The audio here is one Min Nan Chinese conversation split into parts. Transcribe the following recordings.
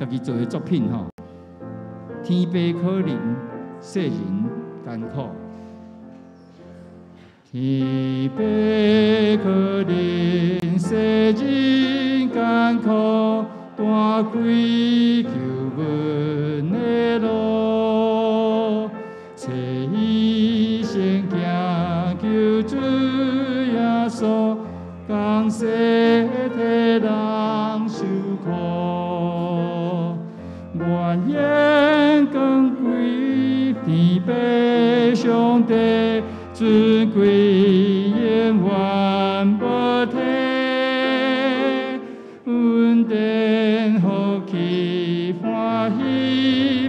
家己做的作品吼。天父可憐，世人艱苦。天父可憐，世人艱苦，斷開救阮的路，找醫生行救主耶穌，降世替人受苦。願榮光歸天父上帝，尊貴永遠無替。恩典福氣歡喜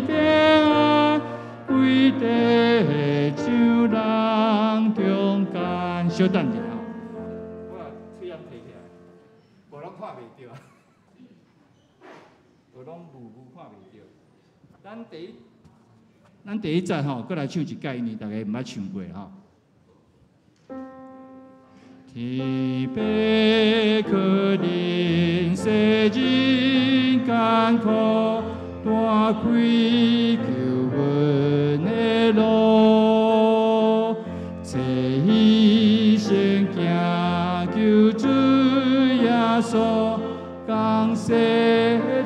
平安，歸地眾人中間。小等一下，我把喙罨提起來，無攏看袂著，無攏霧霧看袂著。咱第一節吼，閣來唱一擺，因為大家毋捌唱過吼。天父可憐，世人艱苦，斷開救阮的路，找醫生行救主耶穌，降世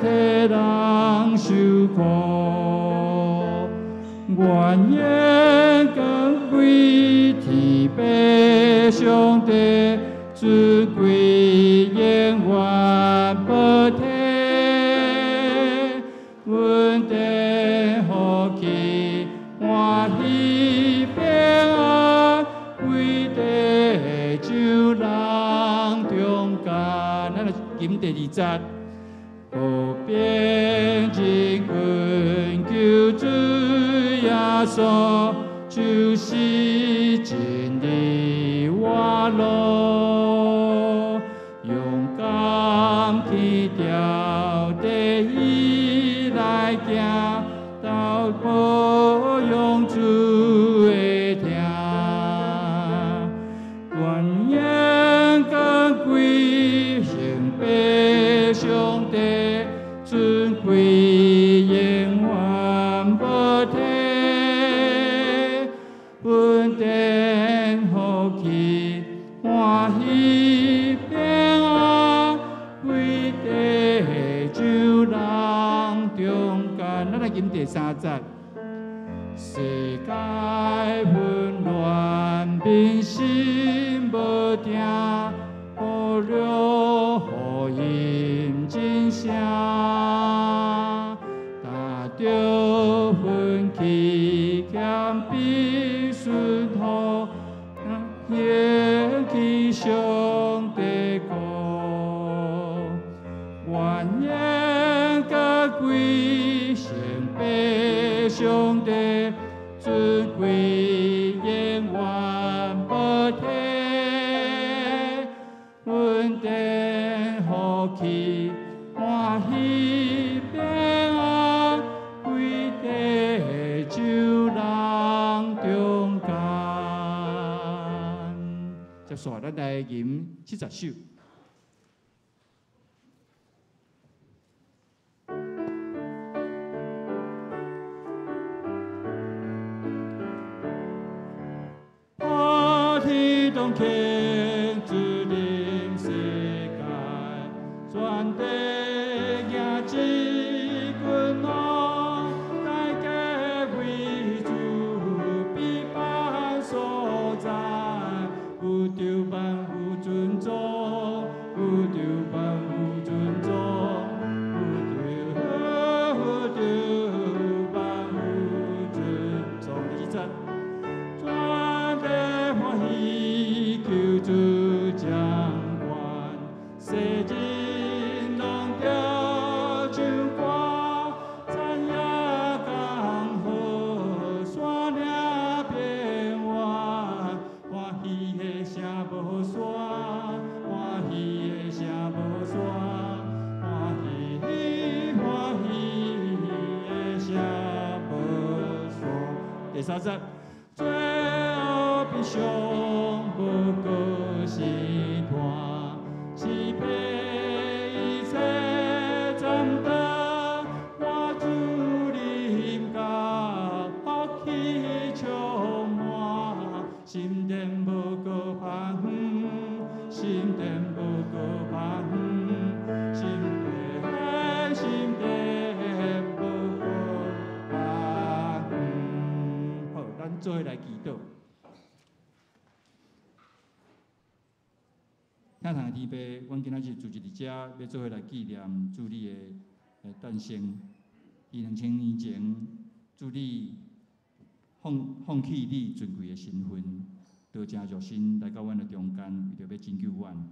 替人受苦。願榮光歸天父上帝，尊貴永遠無替。恩典福氣歡喜平安，歸地眾人中間。咱來吟第二節。和平人群救主耶穌，就是真理活路，勇敢去朝地伊來行，到保養主的疼。願榮光歸聖父上帝，尊貴永遠無替。恩典福氣歡喜平安，歸地眾人中間。咱來吟第三節。世界混亂，民心無定，呼了福音真聲，踏著奮起謙卑順服，興起上帝國。願榮光歸聖父上帝，尊貴永遠無替。恩典福氣歡喜平安，歸地眾人中間。接續，咱來吟70首。普天同慶，主臨世界，全地迎接君王，大家為主備辦所在，有著萬有尊崇，有著萬有尊崇，有著有著萬有尊崇。第二節。全地歡喜，求主掌權，世人攏著唱歌，讚耶江河，山嶺平原，歡喜的聲無煞，歡喜的聲無煞，歡喜歡喜的聲無煞。第三節。罪惡悲傷不過是炭，支配一切戰鬥，做伙來祈禱。天堂的天父，阮今仔日聚集佇遮，欲做伙來紀念主你的誕生。佇2000年前，主你放棄你尊貴的身份，道成肉身來到阮的中間，為著欲拯救阮。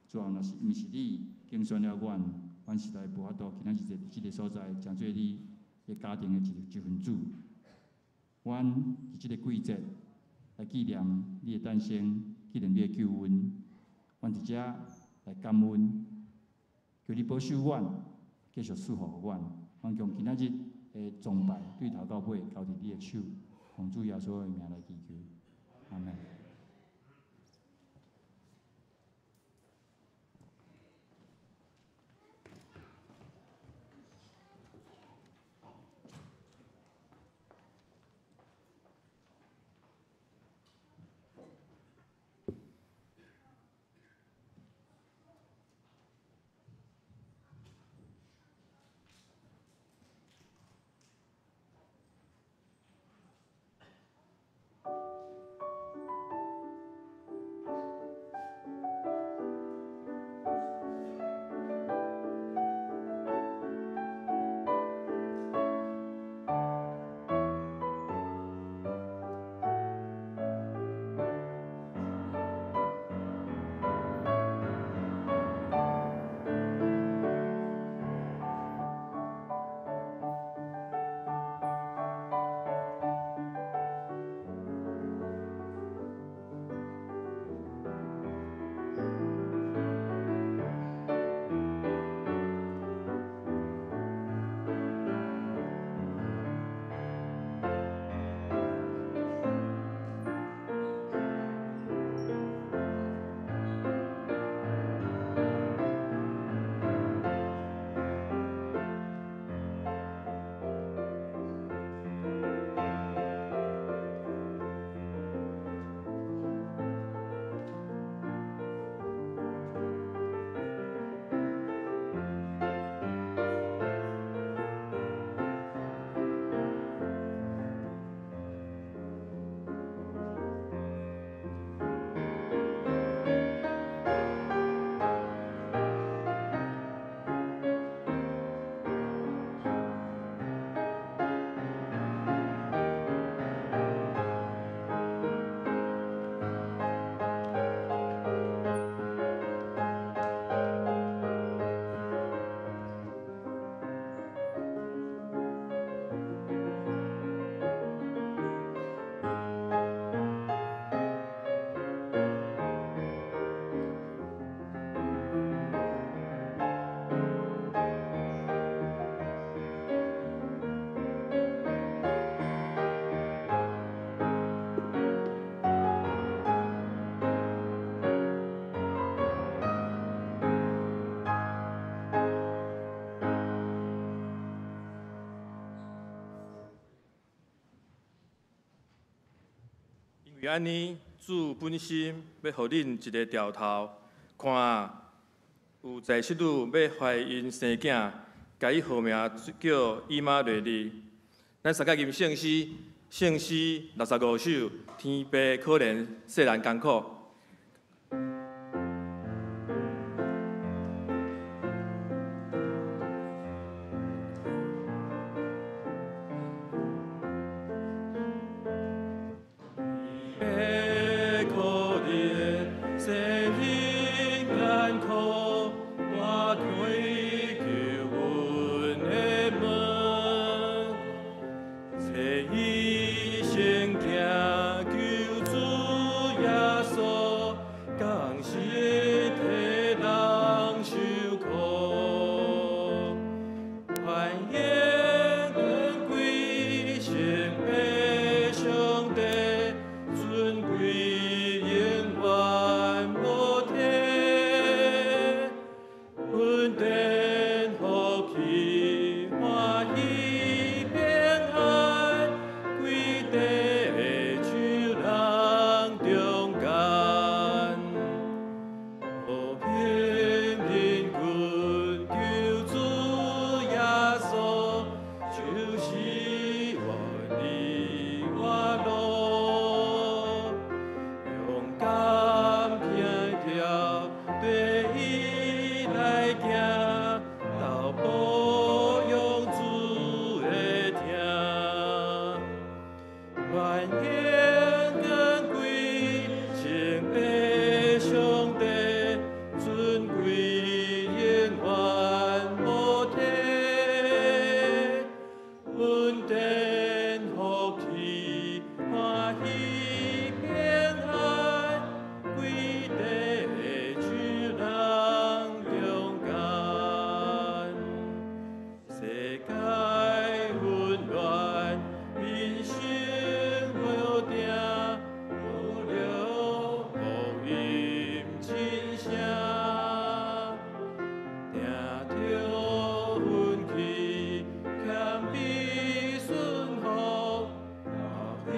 主啊，若是毋是你揀選了阮，阮實在無法度今仔日佇這个所在，成做你的家庭的一份子。阮佇這个季節來紀念你的誕生，紀念你的救恩。阮佇遮來感恩，求你保守阮，繼續賜福予阮。阮將今仔日的崇拜對頭到尾交佇你的手，奉主耶穌的名來祈求，阿們。因為按呢，主本心欲予恁一个兆頭，看啊，有濟室女欲懷孕生囝，共伊號名叫以馬內利。咱三個吟聖詩，聖詩65首，天父可憐世人艱苦。典福氣，歡喜平安，歸地主人中間。世界混亂，民生無定，有了福音真聲。聽著奮起，謙卑順服，興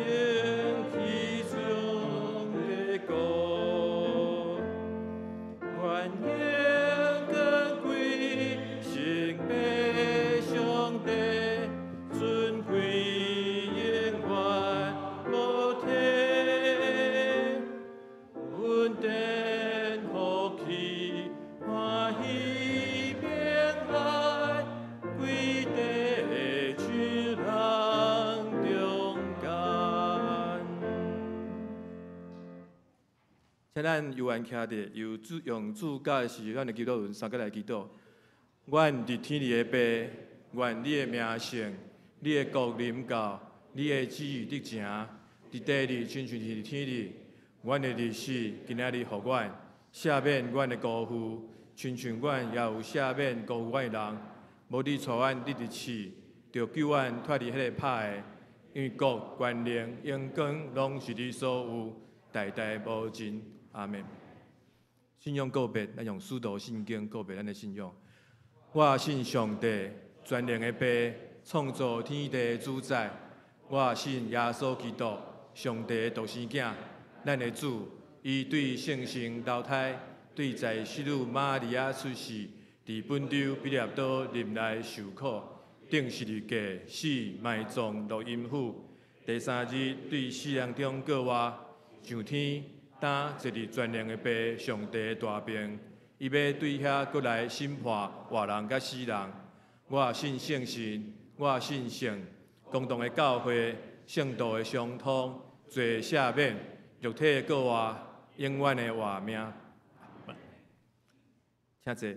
起上帝國。願榮光歸聖父上帝，尊貴永遠無替。恩典福氣，歡喜平安，歸地主人中間。請咱有緣徛佇由主用主教的時，咱的祈禱文三個來祈禱。阮佇天裡的父，願你的名聖，你的國臨到，你的旨意得成，佇地裡親像佇天裡。阮的日食今仔日予阮，赦免阮的辜負，親像阮也有赦免辜負阮的人。無你帶阮入去試，著救阮脫離彼个歹的，因為國、權能、榮光攏是你所有，代代無盡。阿們。信仰告白，咱用使徒信經告白咱的信仰。我信上帝，全能的父，創造天地的主宰。我信耶穌基督，上帝的獨生囝，咱的主。伊對聖神投胎，對在聖女瑪利亞出世，佇本丟彼拉多任內受苦，釘十字架，死埋葬落陰府。第三日對死人中過活，上天，當坐佇全能的父上帝的大爿，伊欲對遐閣來審判活人佮死人。我信聖神，我信聖公同的教會，聖徒的相通，罪赦免，肉體的過活，永遠的活命。請坐。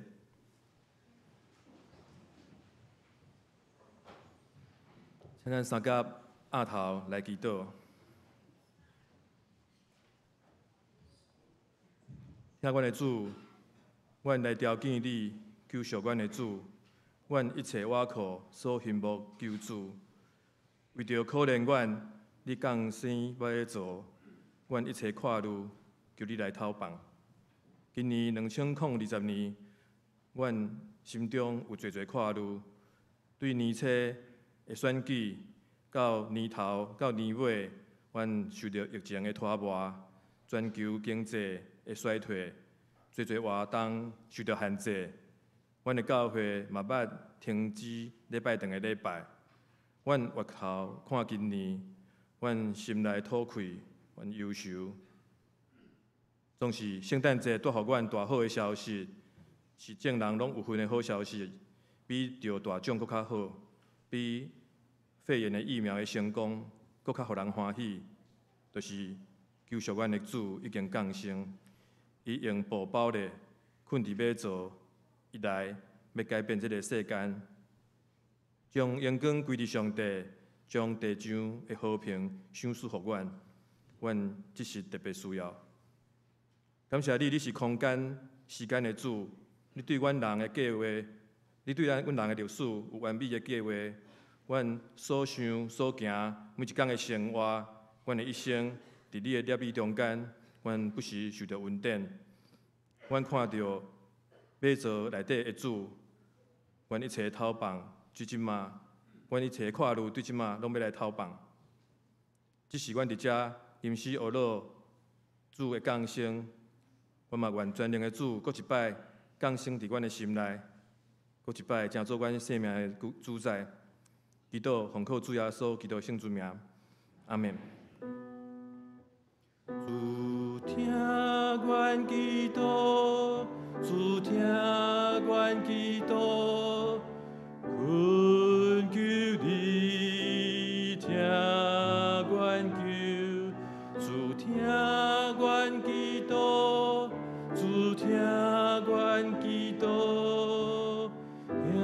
請咱三甲額頭來祈禱。聽阮的主，阮來朝見你，救贖阮的主，阮一切倚靠所仰慕求助，為著可憐阮，你降生馬槽，阮一切看慮，求你來透放。今年2020年，阮心中有濟濟看慮，對年初的選舉到年頭到年尾，阮受著疫情的拖磨，全球經濟的衰退，濟濟活動受著限制，阮的教會嘛捌停止禮拜堂的禮拜。阮回頭看今年，阮心內吐氣，阮憂愁。總是聖誕節帶予阮大好的消息，是眾人攏有份的好消息，比著大獎閣較好，比肺炎的疫苗的成功閣較予人歡喜，就是救贖阮的主已經降生。伊用布包咧，睏佇馬槽，伊來欲改變這个世間，將榮光歸佇上帝，將地上的和平賞賜予阮。阮這是特別需要。感謝你，你是空間、時間的主，你對阮人的計劃，你對咱阮人的歷史有完美的計劃。阮所想所行，每一工的生活，阮的一生，佇你的旨意中間，阮不時受著恩典。阮看著馬槽內底的主，阮一切透放，對這馬，阮一切看慮對這馬，攏欲來透放。只是阮佇遮臨時學落主的降生，我嘛願全能的主，閣一擺降生佇阮的心內，閣一擺成做阮生命的主宰。祈禱奉靠主耶穌基督聖主名，阿們。主聽阮祈禱，主聽阮祈禱，懇求你聽阮求，主聽阮祈禱，主聽阮祈禱，聽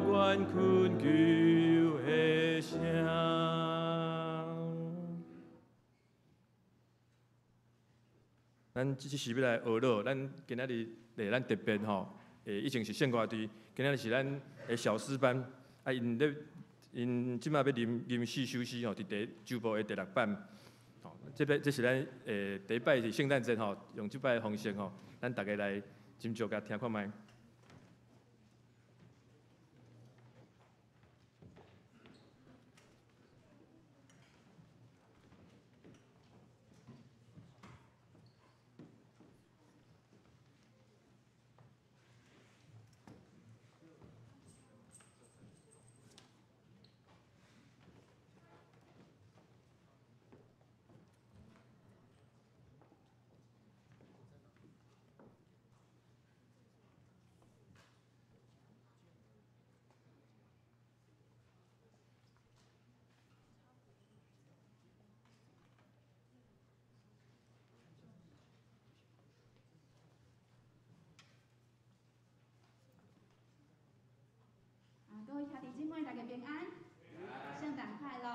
阮懇求的的声。咱这次是欲来学乐，咱今仔日咧，咱特别吼，以前是圣歌队，今仔日是咱的小诗班，啊，𪜶咧，𪜶这摆欲临临时休息吼，伫第周报的第六版，吼，这摆这是咱第一摆是圣诞节吼，用这摆的方式吼，咱逐家来斟酌共听看觅。各位兄弟姊妹，大家平安，圣诞快乐！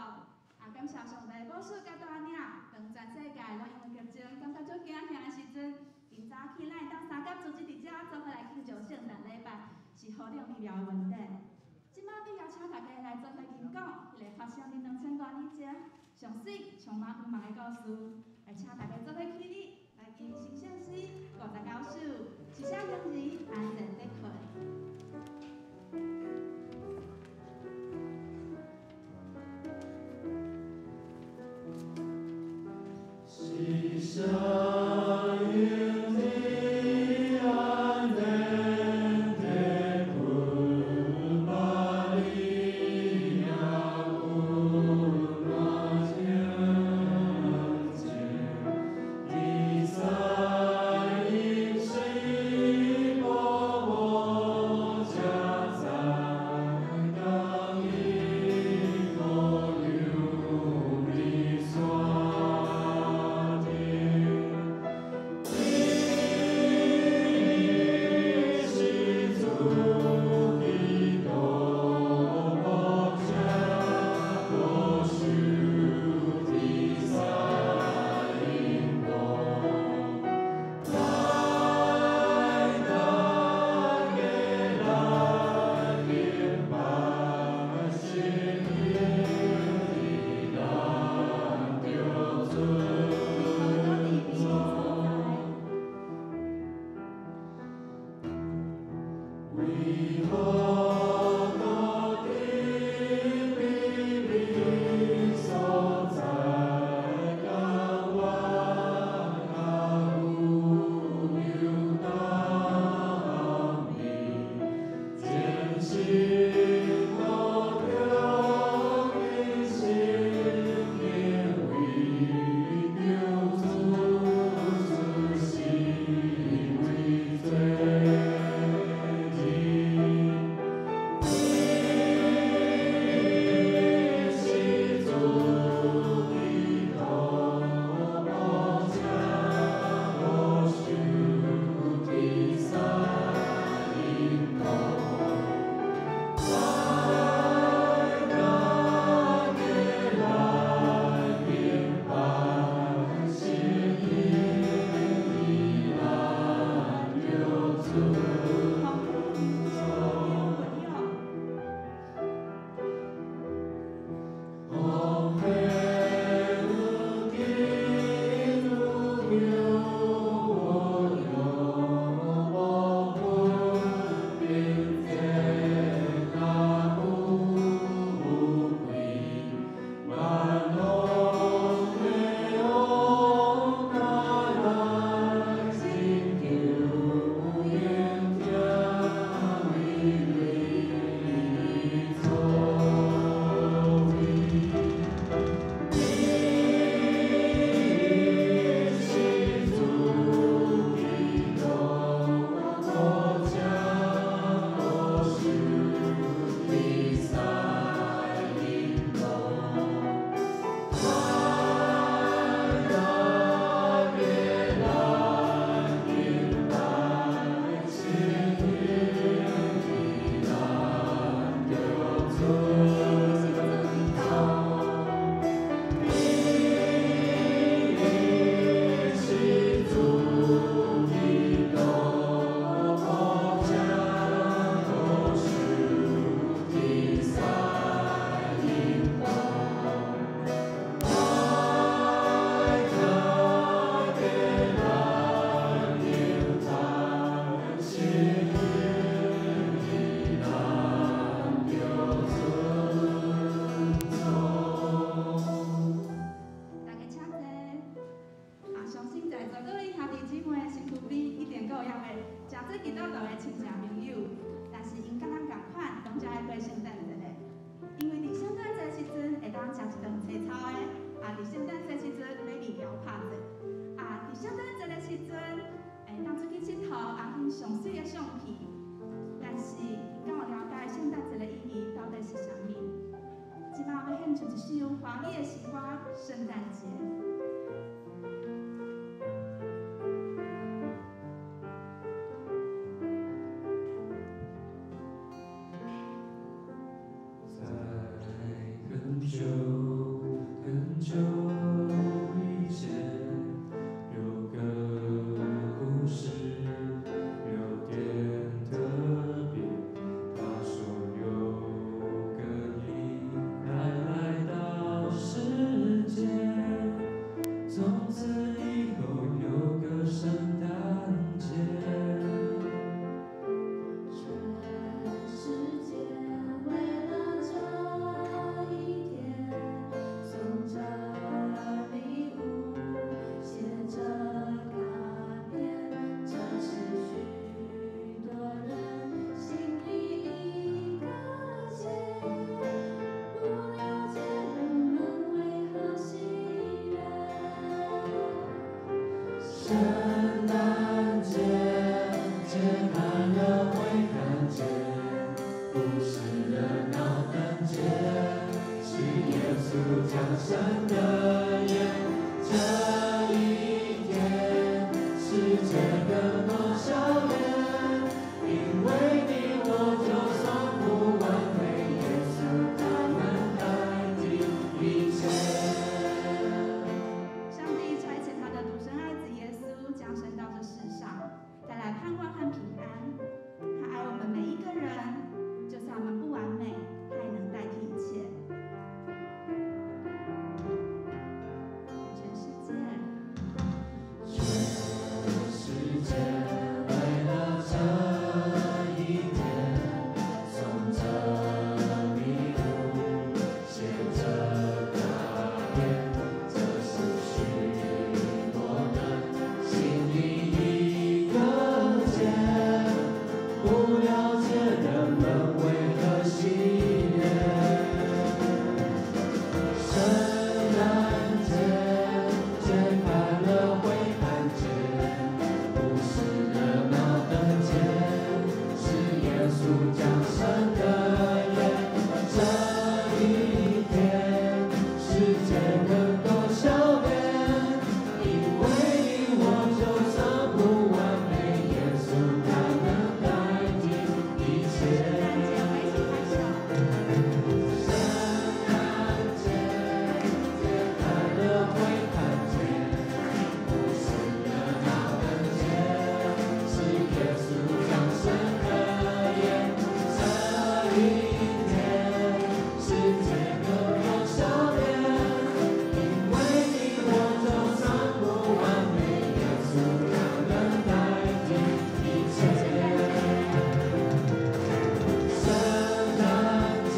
啊，感谢上帝保守佮带领，当全世界拢因为疫情感觉足惊吓的时阵，今早起咱会当三甲组织伫遮做伙来庆祝圣诞礼拜，是何等美妙的恩典。这摆欲邀请大家来做伙吟讲，彼个发生伫2000多年前，上媠充满向望的故事，来请大家做伙起立，来吟成圣诗59首，一声婴儿安然得困。一声婴儿安然得困，玛利亚温暖静静，伫在因时保护才知当伊无留伫山顶。你是在很久很久以前，有个故事，有点特别。他说有个婴孩来到世界，从此以后有个圣诞节。全世界为了這一天，送著禮物，寫著卡片，這是許多人心裡一個結。不了解人們為何喜悅。聖誕節，解開了會看見，不是熱鬧燈節，是耶穌降生的夜。這一天，世界更多笑臉，因為你我就算不完美，耶穌他能代替一切。上帝差遣他的獨生愛子耶穌降生到這世上，帶來盼望和平安。他愛我們每一個人，就算我們不完美，他也能代替一切。全世界，全世界為了這一天，送著禮物，寫著卡片，這是許多人心裡一個結。不了解人們為何喜悅。聖誕節，解開了會看見，不是熱鬧燈節，是耶穌降生的夜。這一天，世界更多笑臉，因為你我就算不完美，耶穌他能代替一切。聖誕節，我們一起拍手。聖誕節，解開了會看見，不是熱鬧燈節，是耶穌降生的夜。這一天，世界更多笑臉，因為你我就算不完美，耶穌他能代替一切。聖誕節，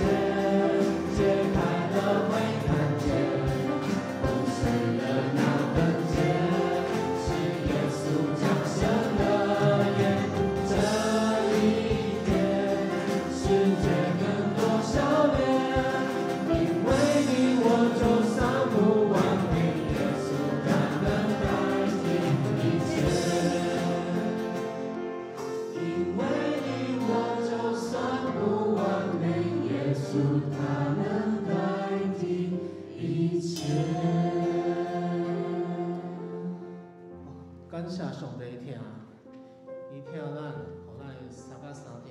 解開了會看見，不是熱鬧燈節，是耶穌降生的夜。這一天，世界更多笑臉，因為你我就算不完美，耶穌他能代替一切。因為你我就算不完美，耶穌他能代替一切。感謝上帝疼，伊疼咱，予咱會三甲三疼。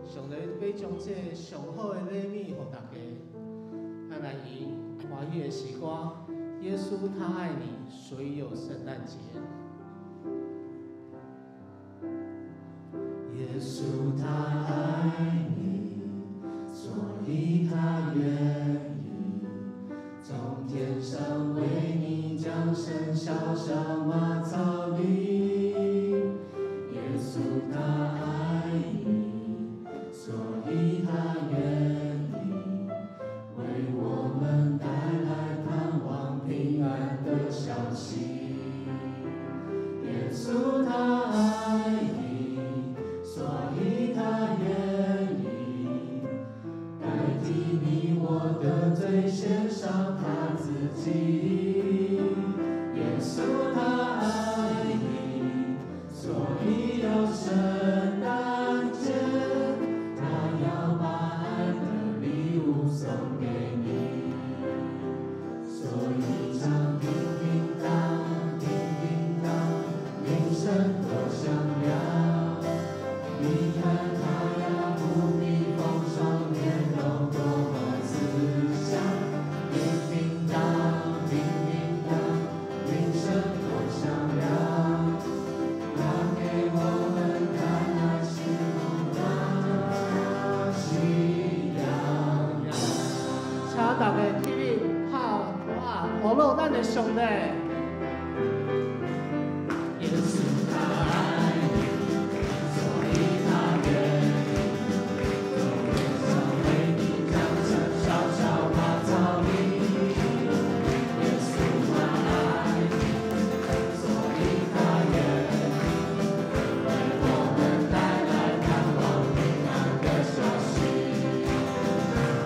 上帝欲將這个上好的禮物予大家，咱來用華語的詩歌《耶穌他愛你，所以有聖誕節》。耶穌他愛你，所以他願意從天上為你降生小小馬槽裡。耶穌他愛你，所以他願意為我們帶來盼望平安的消息。耶穌他愛你，所以他願意代替你我的罪，獻上他自己。耶穌他愛你，所以有聖誕節，他要把愛的禮物送給你。所以唱叮叮當，叮叮當，鈴聲多響亮。你看他呀，不必風霜，年都過。咱的上帝。耶穌他愛你，所以他願意，從天上為你降生小小馬槽裡。耶穌他愛你，所以他願意，為我們帶來盼望平安的消息。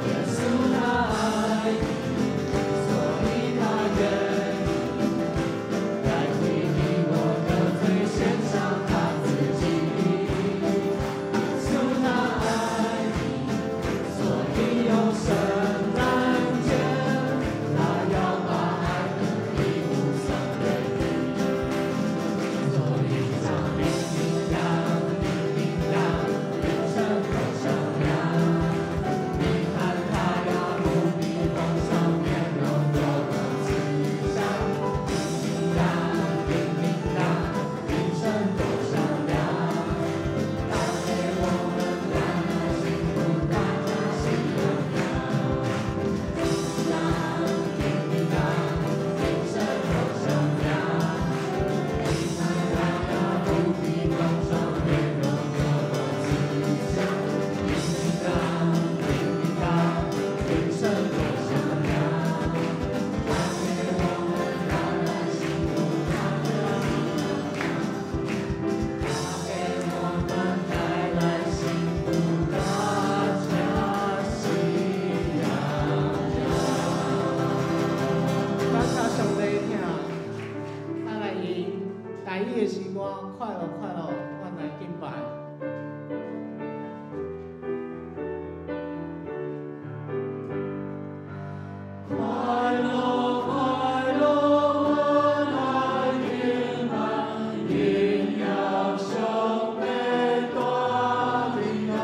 耶穌他愛你，所以他願意，代替你我的罪，獻上他自己。耶穌他愛你，所以有聖誕節，他要把愛的禮物送給你。所以唱叮叮當，叮叮當，鈴聲多響亮。你看他呀，無比豐盛，面容多麼慈祥。叮叮當，叮叮當，鈴聲多響亮。他給我們帶來幸福，大家喜洋洋。叮叮當，叮叮當，鈴聲多響亮。你看他呀，無比豐盛，面容多麼慈祥。叮叮當，叮叮當，鈴聲多響亮。他給我們帶來幸福，大家喜洋洋。他給我們帶來幸福，大家喜洋洋。感謝上帝疼，咱來用台語的詩歌，快樂快樂，阮來敬拜。快樂快樂，阮來敬拜，榮耀上帝大平安，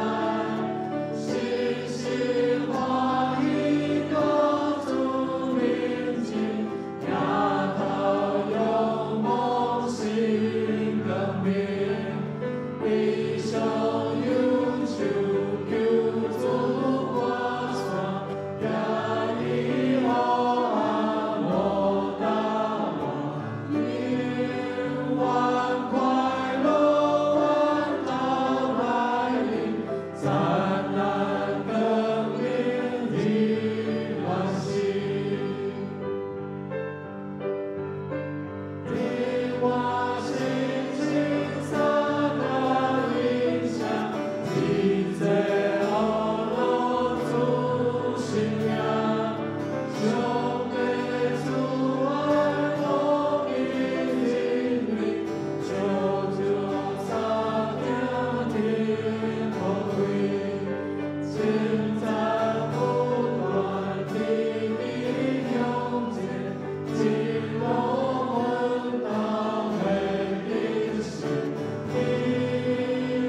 心心歡喜到主面前，抬頭仰望新光明，悲傷憂愁救主掛山，耶伊黑暗無答案，永遠快樂阮到來臨，燦爛光明日歡喜。你我心情三個影響，一切黑路主新娘，上帝慈愛無盡恩惠，笑著三行天寶貴，稱讚不斷甜蜜向前，一路奮鬥的人生，一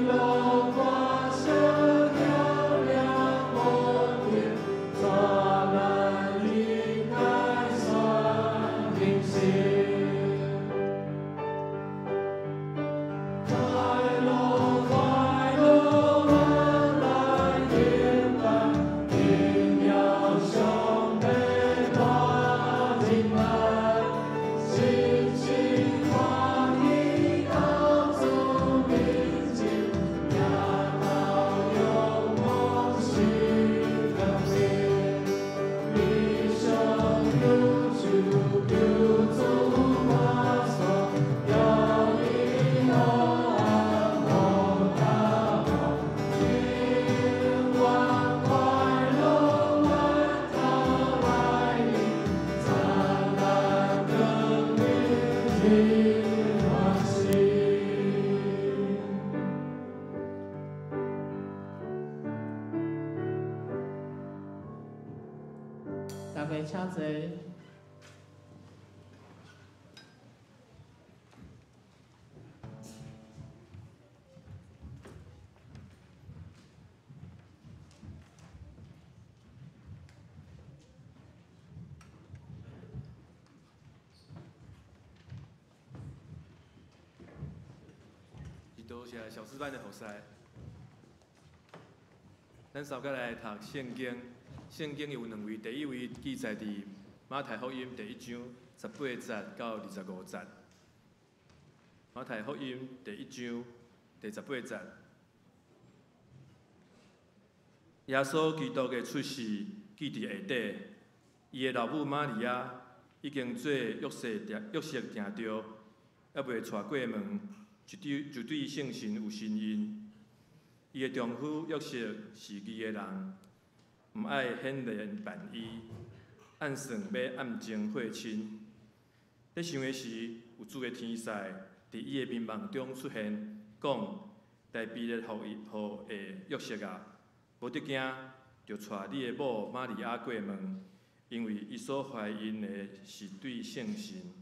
路歌聲響亮無停，帶咱離開算人生。快樂快樂，阮來敬拜，榮耀上帝大平安，心情歡喜到主面前，抬頭仰望新光明，悲傷憂愁救主掛山，耶伊黑暗無答案，永遠快樂阮到來臨，燦爛光明日歡喜。大家請坐。是多謝小師班的服侍。咱三個來讀聖經，聖經有兩位，第一位記載佇馬太福音第一章18節到25節。馬太福音第一章第十八節，耶穌基督的出世記佇下底，伊的老母瑪利亞已經做約瑟訂約瑟訂著，猶未娶過門，就對聖神有身孕。伊的丈夫約瑟是義的人，毋愛顯現辦伊，按算欲暗中血親。咧想的時，有主的天使佇伊的眠夢中出現，講：大衛的後裔後的約瑟啊，無得驚，著娶你的某瑪利亞過門，因為伊所懷孕的是對聖神。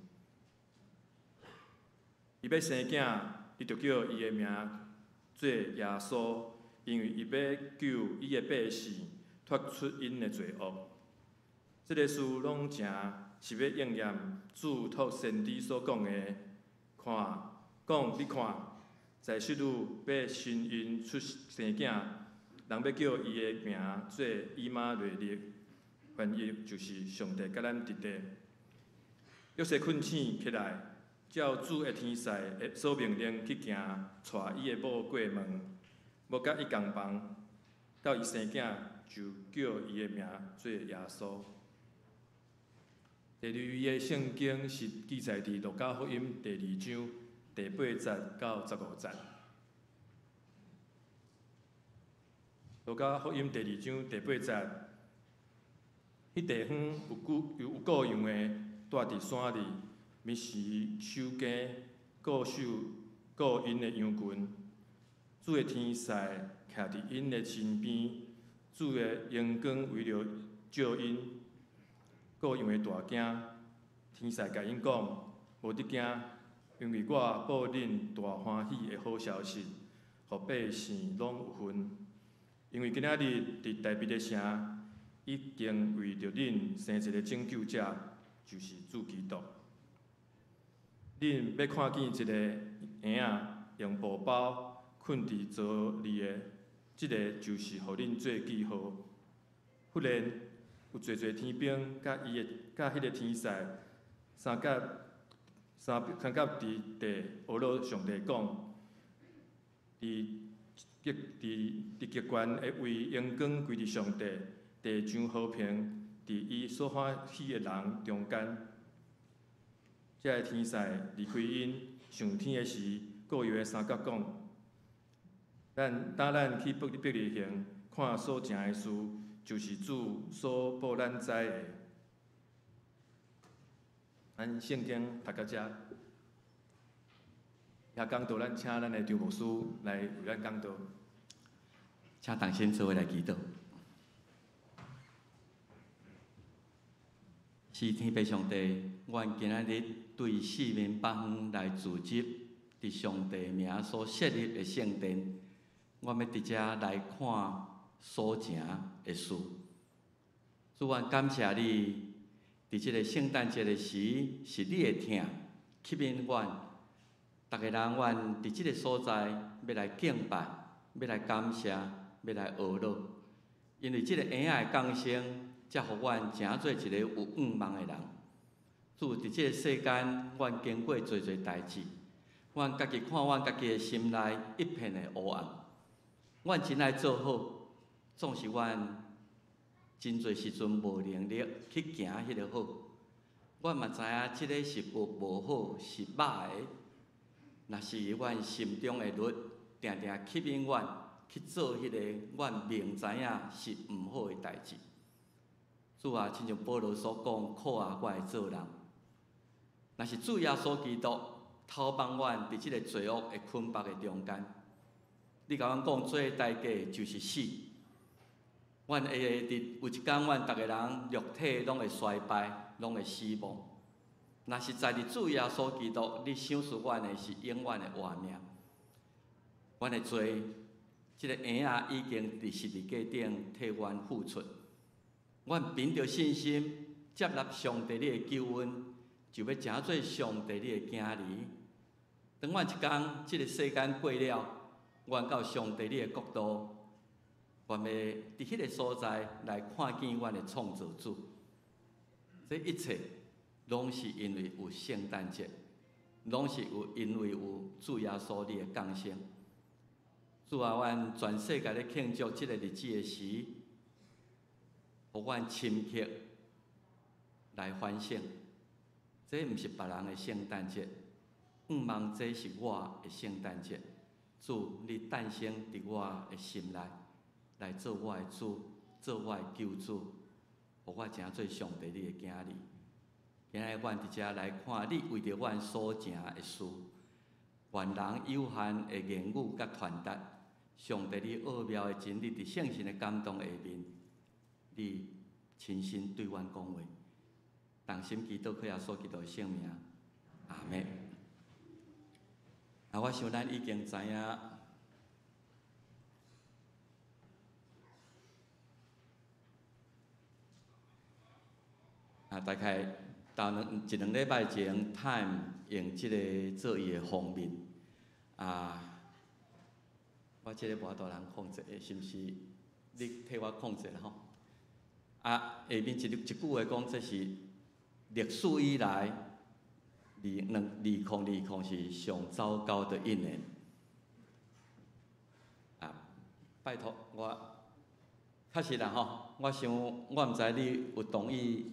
伊欲生囝，你著叫伊的名做耶穌，因為伊欲救伊的百姓脫出𪜶的罪惡。這个事攏成是欲應驗主託先知所講的，看，講你看，在室女欲身孕出生囝，人欲叫伊的名做以馬內利，翻譯就是上帝佮咱佇咧。約瑟睏醒起來，照主的天使的所命令去行，娶伊的某過門，無佮伊仝房，到伊生囝，就叫伊的名做耶穌。第二位的聖經是記載佇路加福音第二章第八節到15節。路加福音第二章第八節，彼地方有雇羊的住佇山裡，暝時守更，顧守顧𪜶的羊群。主的天使徛佇𪜶的身邊，主的榮光圍著照𪜶。雇羊的大驚，天使共𪜶講：無得驚，因為我報恁大歡喜的好消息，予百姓攏有份。因為今仔日佇大衛的城，已經為著恁生一个拯救者，就是主基督。恁欲看見一个嬰仔用布包睏佇槽裡的，這个就是予恁做記號。忽然，有濟濟天兵佮伊的佮彼个天使相佮相相佮佇地阿羅上帝講，佇極佇佇極懸的位榮光歸佇上帝，地上和平佇伊所歡喜的人中間。這个天使離開𪜶上天的時，雇羊的相佮講：咱帶咱去伯利恆看所成的事，就是主所報咱知的。咱聖經讀到遮，遐講道，咱請咱的張牧師來為咱講道。請同心做伙來祈禱。是天父上帝，阮今仔日對四面八方來組織佇上帝名所設立的聖殿，阮欲佇遮來看所成的事。主，阮感謝你，佇這個聖誕節的時，是你的疼吸引阮，逐个人，阮佇這个所在欲來敬拜，欲來感謝，欲來阿羅。因為這个嬰仔的降生，才予阮成做一个有願望的人。主，佇這个世間，阮經過濟濟代誌，阮家己看阮家己的心內一片的黑暗。阮真愛做好，總是阮真濟時陣無能力去行彼个好。阮嘛知影這个食物無好，是歹的。若是阮心中的律定定吸引阮去做彼个阮明知影是毋好的代誌。主啊，親像保羅所講，苦啊，我的做人。若是主耶穌基督透放阮佇這个罪惡的捆綁的中間，你共阮講，做的代價就是死。阮會佇有一工，阮逐个人肉體攏會衰敗，攏會死亡。若是在佇主耶穌基督，你賞賜阮的是永遠的活命。阮的罪，這个嬰仔已經佇十字架頂替阮付出。阮憑著信心接納上帝你的救恩，就欲成做上帝你的囝兒。當阮一工這个世間過了，阮到上帝你的國度，阮欲佇彼个所在來看見阮的創造主。這一切攏是因為有聖誕節，攏是有因為有主耶穌你的降生。主啊，阮全世界咧慶祝這个日子的時，予阮深刻來反省，這毋是別人的聖誕節，向望這是我的聖誕節。主，你誕生佇我的心內，來做我的主，做我的救主，予我成做上帝你的囝兒。今日阮佇遮來看你為著阮所成的事，願人有限的言語佮傳達，上帝你奧妙的真理佇聖神的感動下面，你親身對阮講話，同心祈禱，靠耶穌基督的聖名，阿們。啊，我想咱已經知影，啊，大概頭兩一兩禮拜前，Time 用這个做伊的封面，啊，我這个無法度人控制，是毋是？你替我控制吼？啊，下面一一句話講，這是歷史以來2020是上糟糕的一年。啊，拜託我，確實啦吼，我想我毋知你有同意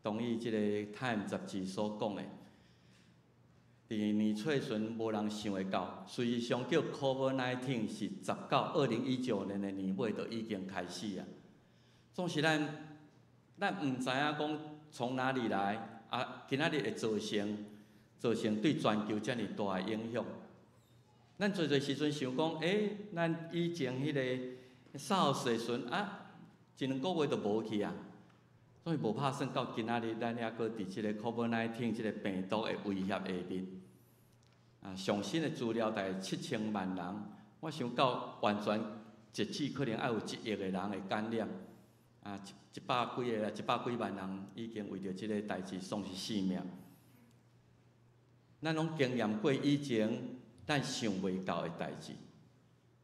同意這个《Time》雜誌所講的，佇年初時無人想會到，事實上叫 COVID-19 是十九2019年的年尾就已經開始啊。總是咱毋知影講從哪裡來。啊，今仔日會造成對全球遮爾大的影響。咱濟濟時陣想講，欸，咱以前彼个 SARS 的時陣啊，一兩個月就無去啊，所以無拍算到今仔日，咱猶閣佇這个 COVID-19 這个病毒的威脅下面。啊，上新的資料大概7000萬人，我想到完全截止，可能愛有1億个人會感染。啊，一百幾个，一百幾萬人已經為著這个代誌喪失性命。咱攏經驗過以前咱想袂到的代誌。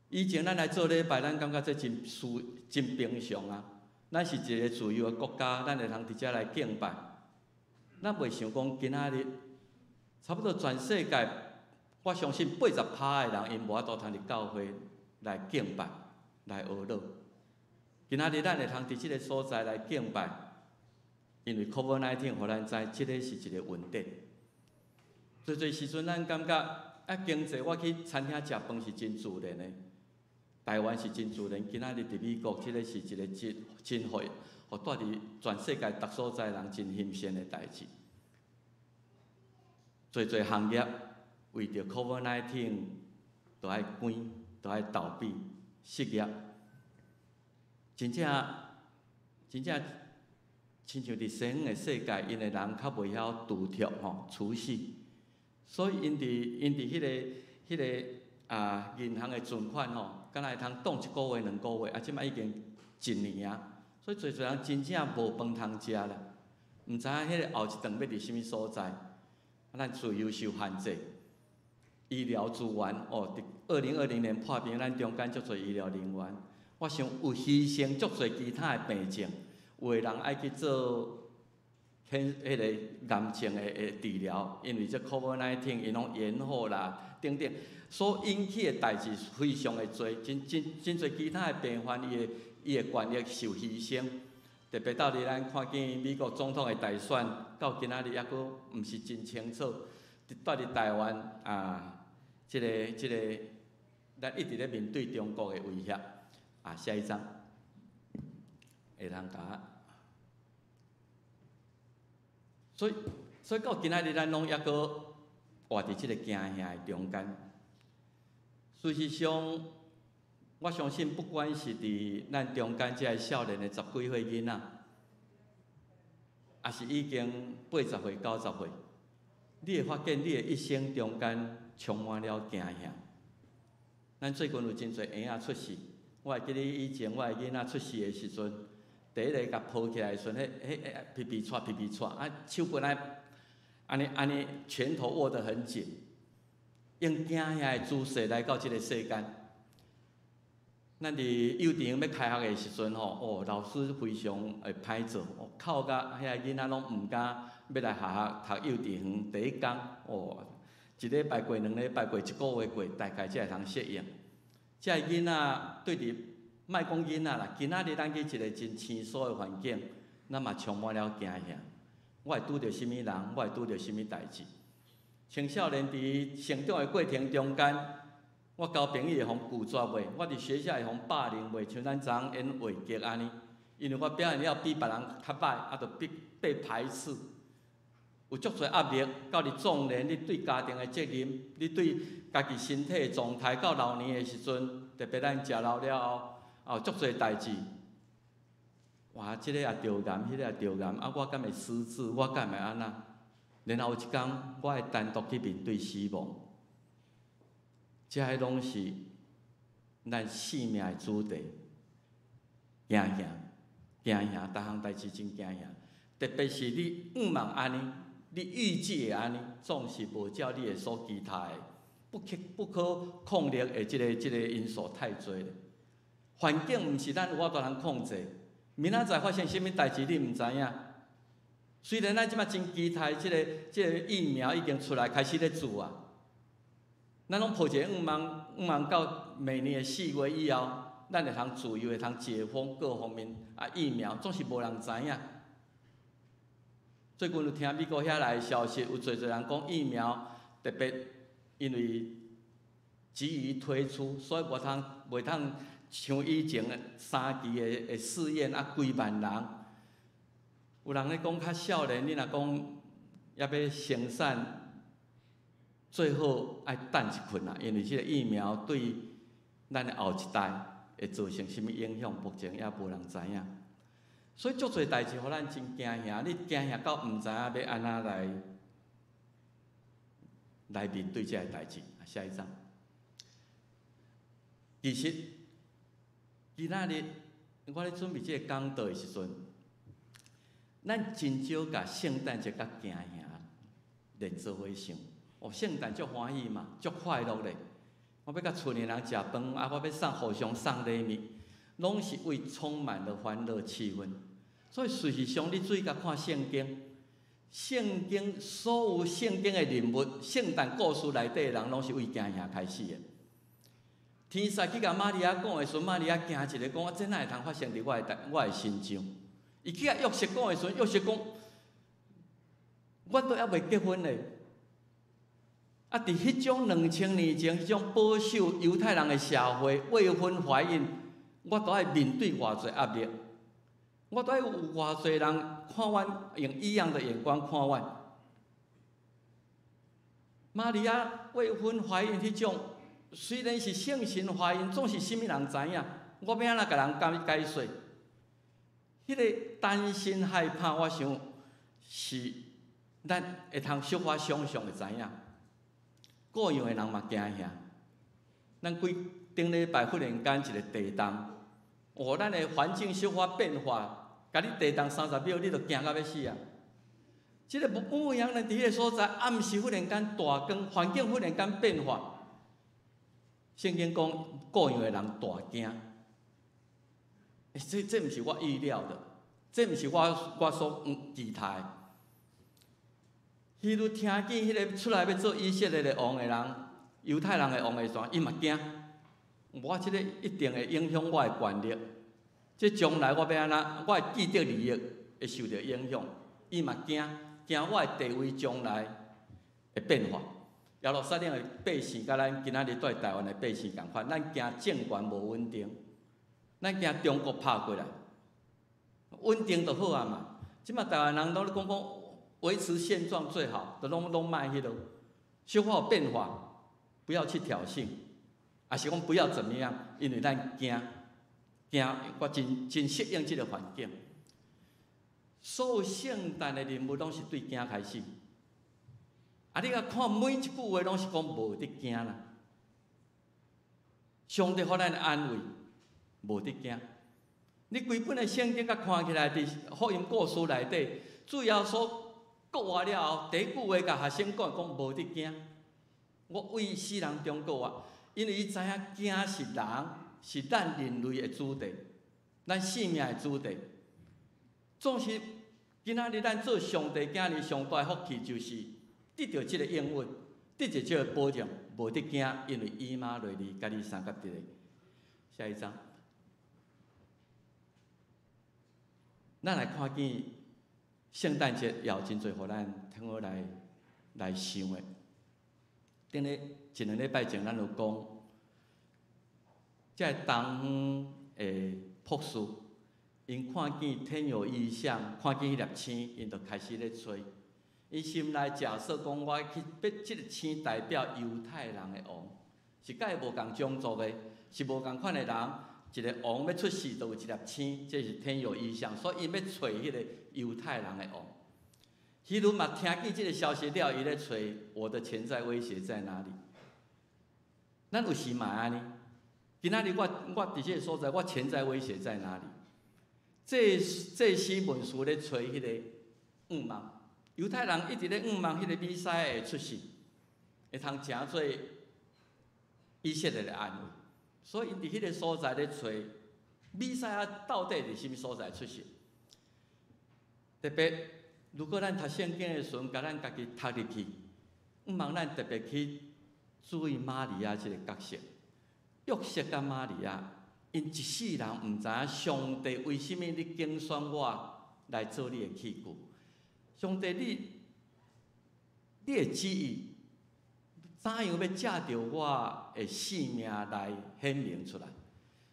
以前咱來做禮拜，咱感覺這真舒真平常啊。咱是一個自由的國家，咱會通佇遮來敬拜。咱袂想講今仔日，差不多全世界，我相信80%的人𪜶無法度通佇教會來敬拜、來哀禱。今仔日咱會通佇這个所在來敬拜，因為 COVID-19 予咱知，這个是一个恩典。濟濟時陣，咱感覺啊，經濟我去餐廳食飯是真自然的，台灣是真自然。今仔日佇美國，這个是一個真真予予蹛佇全世界逐所在人真欣羨的代誌。濟濟行業為著 COVID-19 都愛關，都愛倒閉、失業。真正，真正，親像佇西方的世界，𪜶的人較袂曉儲蓄吼，儲蓄，所以𪜶佇彼个啊銀行的存款吼，敢若會通擋一個月、兩個月，啊，這擺已經一年啊，所以濟濟人真正無飯通食啦，毋知影彼个後一頓欲佇啥物所在。啊，咱自由受限制，醫療資源哦，佇2020年破病，咱中間足濟醫療人員。我想有犧牲足濟其他的病症，有的人愛去做彼个癌症的治療，因為這 COVID-19 𪜶攏延後啦，等等，所引起的代誌非常的濟，真真真濟其他的病患，伊的權益受犧牲。特別到佇咱看見美國總統的大選，到今仔日猶閣毋是真清楚。蹛佇台灣啊，這个，咱一直咧面對中國的威脅。啊，下一張，會通共。所以到今仔日，咱攏猶閣活佇這个驚嚇的中間。事實上，我相信，不管是佇咱中間這个少年的十幾歲囡仔，抑是已經80歲、90歲，你會發現你的一生中間充滿了驚嚇。咱最近有真濟嬰仔出世，我會記得以前我的囡仔出世的時陣，第一个共抱起來的時陣，彼彼皮皮掣皮皮掣，啊手骨來按呢按呢拳頭握得很緊，用驚嚇的姿勢來到這个世間。咱佇幼稚園欲開學的時陣吼，哦，老師非常會歹做，哦，哭甲遐囡仔攏毋敢欲來學校讀幼稚園第一工，哦，一禮拜過，兩禮拜過，一個月過，大概才會通適應。這个囡仔對佇，莫講囡仔啦，今仔日咱去一個真生疏的環境，咱嘛充滿了驚嚇。我會拄著啥物人？我會拄著啥物代誌？青少年佇成長的過程中間，我交朋友會予拒絕袂？我佇學校會予霸凌袂？像咱昨昏演話劇按呢，因為我表現了比別人較歹，啊，就被被排斥，有足濟壓力。到佇壯年，你對家庭的責任，你對家己身體的狀態，到老年的時陣，特別咱食老了後，有足濟代誌。哇，這個也著癌，彼個也著癌，啊，我敢會失智？我敢會按怎？然後有一工，我會單獨去面對死亡。這个攏是咱生命的主題。驚嚇，驚嚇，逐項代誌真驚嚇。特別是你向望按呢，你預計會按呢，總是無照你的所期待的，不可控力的這個因素太濟了。環境毋是咱有法度通控制，明仔載發生啥物代誌你毋知影。雖然咱這馬真期待這個疫苗已經出來開始咧注啊。咱攏抱一個向望，向望到明年的4月以後，咱會通自由，會通解封各方面啊疫苗，總是無人知影。最近有聽美國遐來的消息，有濟濟人講疫苗特別因為急於推出，所以無通袂通像以前的三期的試驗啊，幾萬人。有人咧講較少年，你若講猶欲生產，最好愛等一困啦，因為這個疫苗對咱的後一代會造成啥物影響，目前猶無人知影。所以足濟代誌予咱真驚嚇，你驚嚇到毋知影欲按怎來面對這个代誌。下一張。其實今仔日我咧準備這個講道的時陣，咱真少共聖誕節佮驚嚇連做伙想。哦，聖誕足歡喜嘛，足快樂咧。我欲佮厝裡人食飯，啊，我欲送互相送禮物，攏是為充滿了歡樂氣氛。所以事實上，你注意共看聖經，聖經所有聖經的人物，聖誕故事內底的人，攏是為驚嚇開始的。天使去共瑪利亞講的時陣，瑪利亞驚一个，講這哪會通發生佇我的身上？伊去共約瑟講的時陣，約瑟講，阮都猶未結婚咧。啊！佇彼種2000年前，彼種保守猶太人的社會，未婚懷孕，我都愛面對偌濟壓力，我都愛有偌濟人看阮，用異樣的眼光看阮。瑪利亞未婚懷孕彼種，雖然是聖神懷孕，總是啥物人知影？我欲按怎共人解解釋？彼个擔心害怕，我想是咱會通小可想像會知影。各樣的人嘛驚嚇，咱幾頂禮拜忽然間一个地動，哦，咱的環境小可變化，共你地動30秒，你就驚到欲死啊！這个牧羊人佇彼个所在，暗時忽然間大光，環境忽然間變化。聖經講，各樣的人大驚。欸，這毋是我預料的，這毋是我所期待的。希律聽見彼个出來欲做以色列的王的人，猶太人的王的時陣，伊嘛驚。我這個一定會影響我的權力，這將來我欲按怎，我的既得利益會受著影響。伊嘛驚，驚我的地位將來會變化。耶路撒冷的百姓，佮咱今仔日蹛台灣的百姓仝款，咱驚政權無穩定，咱驚中國拍過來，穩定就好啊嘛。這馬台灣人攏咧講講維持現狀最好，就攏攏莫彼落，小可有變化，不要去挑釁，抑是講不要怎麼樣，因為咱驚驚，我真真適應這个環境。所有聖誕的人物攏是對驚開始。啊！你共看每一句話攏是講無得驚啦。上帝予咱的安慰，無得驚。你規本的聖經共看起來，佇福音故事內底，主耶穌復活了後，第一句話共學生講，講無得驚。我為死人中復活，因為伊知影驚是人是咱人類的主題，咱生命的主題。總是今仔日咱做上帝囝兒上大的福氣，就是得著這个應允，得著這个保證，無得驚，因為以馬內利佮你相佮佇咧。下一張，咱來看見聖誕節也有真濟予咱通好來來想的。頂咧一兩禮拜前，咱有講，這个東方的博士，𪜶看見天有異象，看見彼粒星，𪜶就開始咧揣。𪜶心內假設講，我去欲這个星代表猶太人的王，是佮伊無仝種族的，是無仝款的人。一个王欲出世，就有一粒星，這是天有異象，所以𪜶欲揣彼個猶太人的王。希律嘛聽見這个消息了，伊咧揣我的潛在威脅在哪裡？咱有時嘛按呢？今仔日我我佇這个所在，我潛在威脅在哪裡？祭祭司文士咧揣彼個向望，猶太人一直咧向望彼個彌賽亞的出世，會通成做以色列的安慰，所以𪜶佇彼个所在咧揣彌賽亞到底佇啥物所在出世？特別，如果咱讀聖經的時陣，共咱家己讀入去，向望咱特別去注意瑪利亞這个角色，約瑟佮瑪利亞，𪜶一世人毋知影上帝為啥物你揀選我來做你的器具。上帝你，你的旨意怎樣欲藉著我的性命來顯明出來？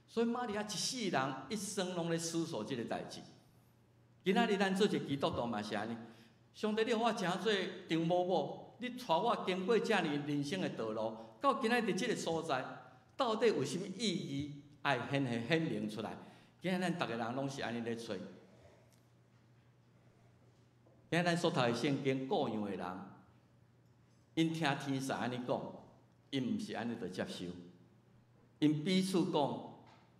所以瑪利亞一世人一生攏咧思索這个代誌。今仔日咱做一个基督徒嘛是按呢。上帝，你予我成做丈母某，你帶我經過遮爾人生的道路，到今仔日佇這个所在，到底有啥物意義愛顯現顯明出來？今仔日咱逐个人攏是按呢咧揣。今仔咱所讀的聖經，羔羊的人，𪜶聽天使按呢講，𪜶毋是按呢就接受，𪜶彼此講，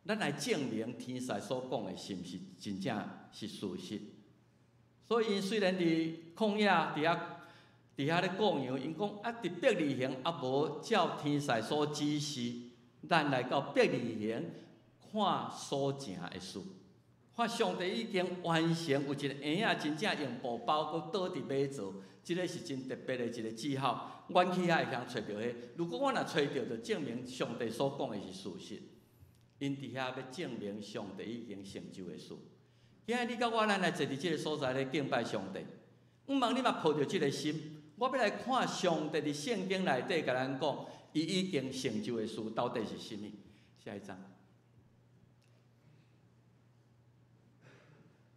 咱來證明天使所講的是毋是真正是事實。所以𪜶雖然佇曠野佇遐佇遐咧羔羊，𪜶講啊，佇伯利恆猶無照天使所指示，咱來到伯利恆看所成的事，看上帝已經完成，有一个嬰仔真正用布包閣倒佇馬槽，這个是真特別的一个記號。阮去遐會通揣著彼，如果阮若揣著，就證明上帝所講的是事實。𪜶佇遐欲證明上帝已經成就的事。今日你佮我，咱來坐佇這个所在咧敬拜上帝。向望你嘛抱著這个心，我欲來看上帝佇聖經內底共咱講，伊已經成就的事到底是啥物？下一張。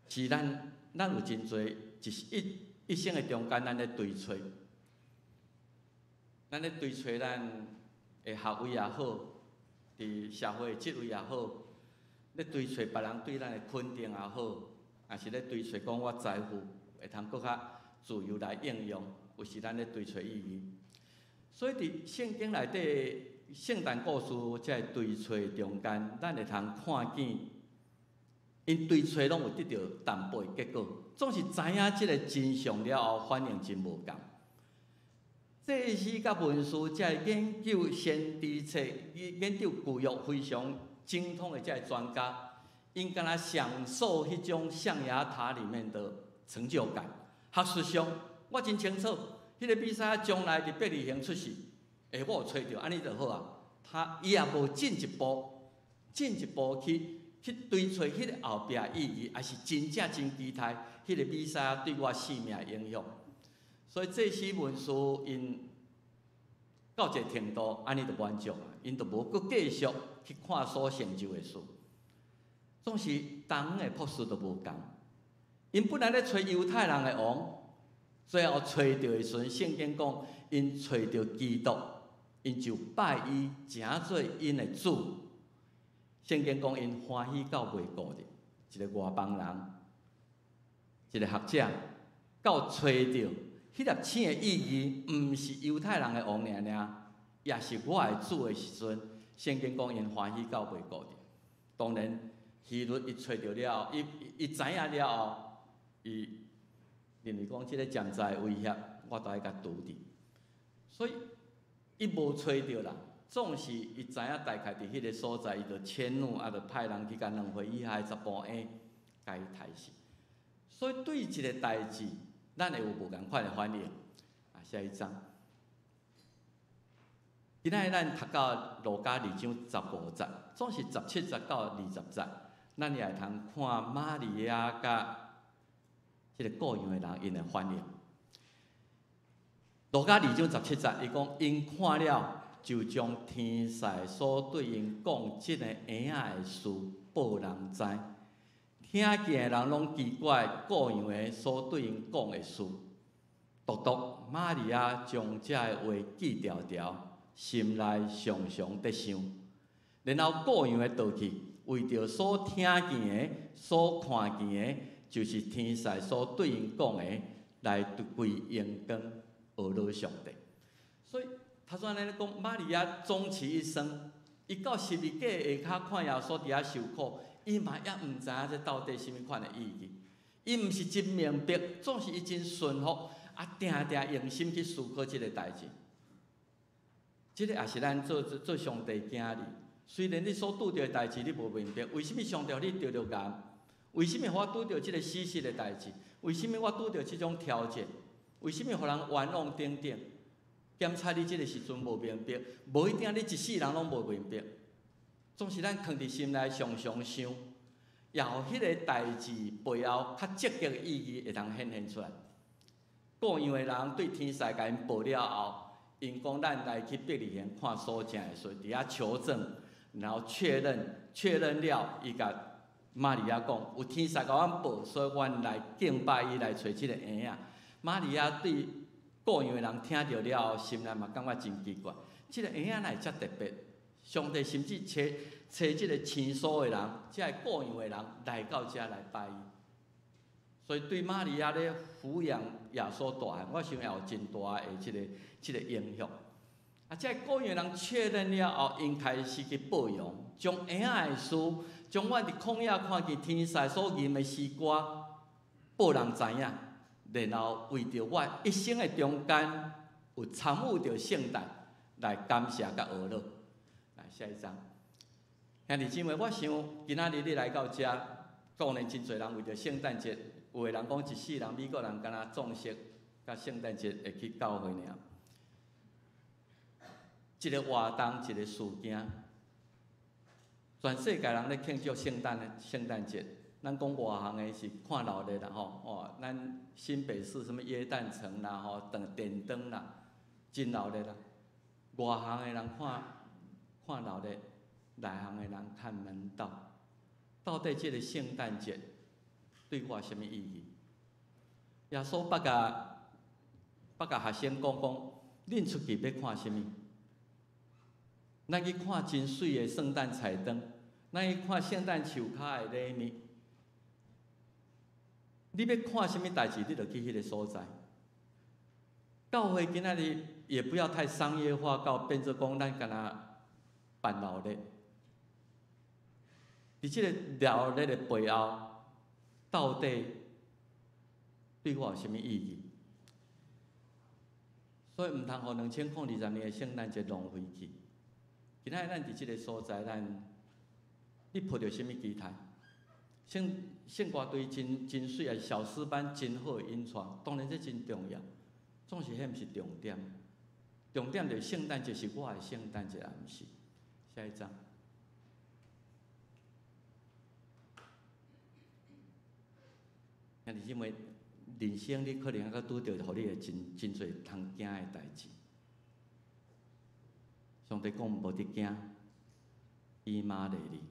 是咱，咱有真濟一一一生的中間，咱咧追揣，咱咧追揣咱的學位也好，佇社會的職位也好，咧追揣別人對咱的肯定也好，抑是咧追揣講我財富會通閣較自由來應用，有時咱咧追揣意義。所以佇聖經內底聖誕故事這个追揣中間，咱會通看見。𪜶追揣攏有得著淡薄的結果，總是知影這个真相了後，反應真無仝。祭司佮文士這个研究先知冊、研究舊約非常精通的這个專家，𪜶敢若享受彼種象牙塔裡面的成就感。學術上，我真清楚，彼个彌賽亞將來佇伯利恆出世，欸，我有揣著，按呢就好啊。他伊也無進一步，進一步去。去追揣彼个後壁意義，抑是真正真期待彼个彌賽亞對我性命的影響。所以祭司文士𪜶到一个程度，按呢就滿足啊，𪜶就無閣繼續去看所成就的事。總是東方的博士就無仝，𪜶本來咧揣猶太人的王，最後揣著的時陣，聖經講𪜶揣著基督，𪜶就拜伊，成做𪜶的主。聖經講，𪜶歡喜到袂顧日，一个外邦人，一个學者，到揣著彼粒星的意義，毋是猶太人的王爾爾，也是我的主的時陣。聖經講，𪜶歡喜到袂顧日。當然，希律伊揣著了後，伊伊知影了後，伊認為講這个潛在威脅，我都愛共阻止。所以，伊無揣著啦。總是伊知影大概佇彼个所在，伊就遷怒，啊，就派人去共2歲以下的查埔嬰共伊刣死。所以對一个代誌，咱會有無仝款的反應。啊，下一張。今仔日咱讀到路加二章十五節，總是17節到20節，咱也會通看瑪利亞佮這个顧羊的人𪜶的反應。路加二章十七節，伊講𪜶看了，就將天使所對𪜶講這个嬰仔的事報人知。聽見的人攏奇怪，顧羊的所對𪜶講的事。獨獨瑪利亞將這个話記牢牢，心內常常佇想。然後顧羊的倒去，為著所聽見的、所看見的，就是天使所對𪜶講的，來歸榮光，呵咾上帝。所以頭先咱咧講，瑪利亞終其一生，伊到十字架下跤看耶穌佇遐受苦，伊嘛猶毋知影這到底啥物款的意義。伊毋是真明白，總是伊真順服，啊，定定用心去思考這个代誌。這个也是咱做做上帝囝兒。雖然你所拄著的代誌你無明白，為啥物上帝予你得著癌？為啥物予我拄著這个死死的代誌？為啥物我拄著這種挑戰？為啥物予人冤枉等等？檢查你這个時陣無明白，無一定你一世人攏無明白。總是咱囥佇心內常常想，也予彼个代誌背後較積極的意義會通顯現出來。顧羊的人對天使共𪜶報了後，𪜶講咱來去伯利恆看所成的事，佇遐求證，然後確認，確認了，伊共瑪利亞講，有天使共阮報，所以阮來敬拜伊，來揣這个嬰仔。瑪利亞對顧羊的人聽著了後，心內嘛感覺真奇怪，這个嬰仔哪會遮特別？上帝甚至揣揣這个牲畜的人，這个顧羊的人來到遮來拜伊。所以對瑪利亞咧撫養耶穌大漢，我想也有真大的這个影響。啊，這个顧羊人確認了後，𪜶開始去報羊，將嬰仔的事，將阮佇曠野看見天使所吟的詩歌，報人知影。然後為著我一生的中間有參與著聖誕，來感謝佮呵咾。來下一張，兄弟姊妹，我想今仔日你來到遮，當然真濟人為著聖誕節，有的人講一世人美國人敢若裝飾，佮聖誕節會去教會爾。一个活動，一个事件，全世界人咧慶祝聖誕的聖誕節。咱講外行的是看鬧熱啦吼，哦，咱新北市啥物耶誕城啦吼，燈電燈啦，真鬧熱啦。外行的人看看鬧熱，內行的人看門道。到底這个聖誕節對我有啥物意義？耶穌捌共捌共學生講講，恁出去欲看啥物？咱去看真媠的聖誕彩燈，咱去看聖誕樹跤的禮物。你欲看啥物代誌，你就去彼个所在。教會今仔日也不要太商業化，到變做講咱敢若辦鬧熱。佇這个鬧熱的背後，到底對我有啥物意義？所以毋通予2020年的聖誕節浪費去。今仔日咱佇這个所在，咱你抱著啥物期待？聖聖歌隊真真媠，也是小詩班真好的引帶，當然這真重要。總是彼毋是重點，重點就是聖誕節是我的聖誕節，也毋是。下一張。兄弟姊妹，人生你可能猶閣拄著，予你會真真濟通驚的代誌。上帝講無得驚，以馬內利。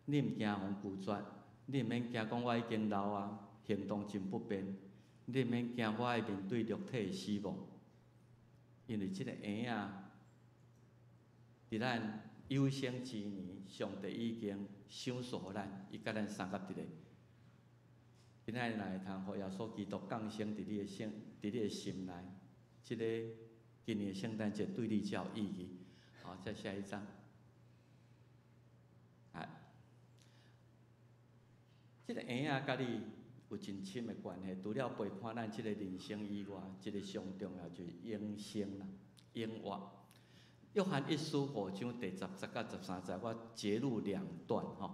你毋驚予人拒絕，你毋免驚講我已經老啊，行動真不便。你毋免驚我愛面對肉體的死亡，因為這个嬰仔佇咱有生之年，上帝已經賞賜予咱，伊佮咱相佮佇咧。今仔日若會通予耶穌基督降生佇你的心，佇你的心內，這个今年的聖誕節對你才有意義。好，再下一張。啊，這个嬰仔佮你有真深的關係，除了陪伴咱這个人生以外，一个上重要就是永生啦，永活。約翰一書五章第十節佮十三節，我節錄兩段吼。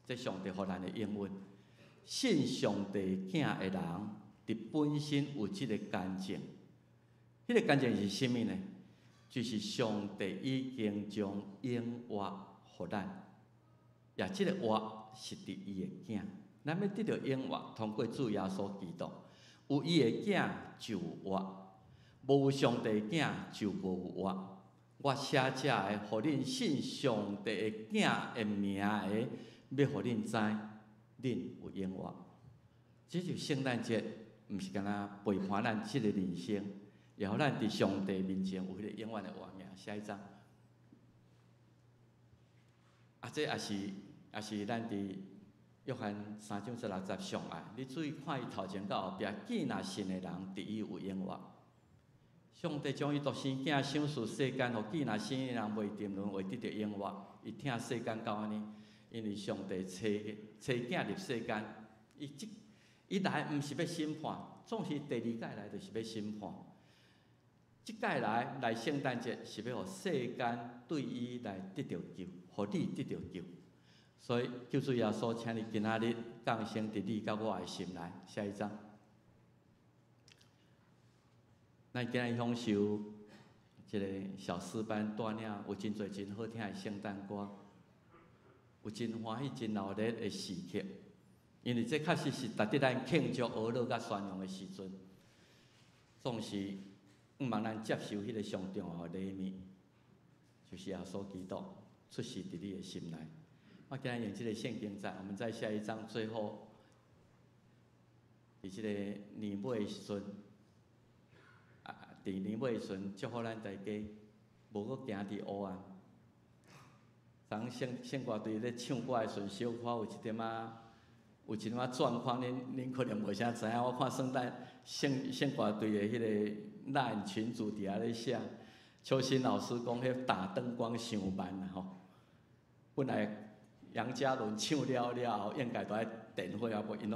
這上帝予咱的應允，信上帝囝的人，佇本身有這個乾淨。彼個乾淨是啥物呢？就是上帝已經將永活予咱，也這個活是佇伊的囝。咱欲得著永活，通過主耶穌基督，有伊的囝就有活，無上帝囝就無活。我寫這个，予恁信上帝的囝的名的，欲予恁知，恁有永活。這就聖誕節，毋是干焦陪伴咱這個人生，也予咱佇上帝面前有彼個永遠的活命。下一張。啊，這也是咱佇約翰三章十六節上愛。你注意看伊頭前佮後壁，既若信的人，佇伊有永活。上帝將伊獨生囝賞賜世間，予既若信的人袂沉淪，會得著永活。伊疼世間到按呢，因為上帝差差囝入世間，伊這伊來毋是欲審判，總是第二擺來就是欲審判。這擺來來聖誕節是欲予世間對伊來得著救，予你得著救。所以救主耶穌，請你今仔日降生佇你佮我的心內。下一張。咱今日享受這個小詩班帶領，有真濟真好聽的聖誕歌，有真歡喜、真鬧熱的時刻。因為這確實是值得咱慶祝、娛樂佮宣揚的時陣。總是向望咱接受彼個上重要的禮物，就是耶穌基督出世佇你的心內。我今日用這個聖經節，我們在下一章最後，佇這個年尾的時陣，啊，佇年尾的時陣，祝福咱大家無閣行佇黑暗。昨聖聖歌隊咧唱歌的時陣，小可有一點仔狀況，恁可能無啥知影。我看聖誕聖聖歌隊的彼個 LINE 群組佇遐咧寫，秋新老師講，彼打燈光傷慢啊吼。本來楊嘉倫唱了了後，應該都愛電火啊，無𪜶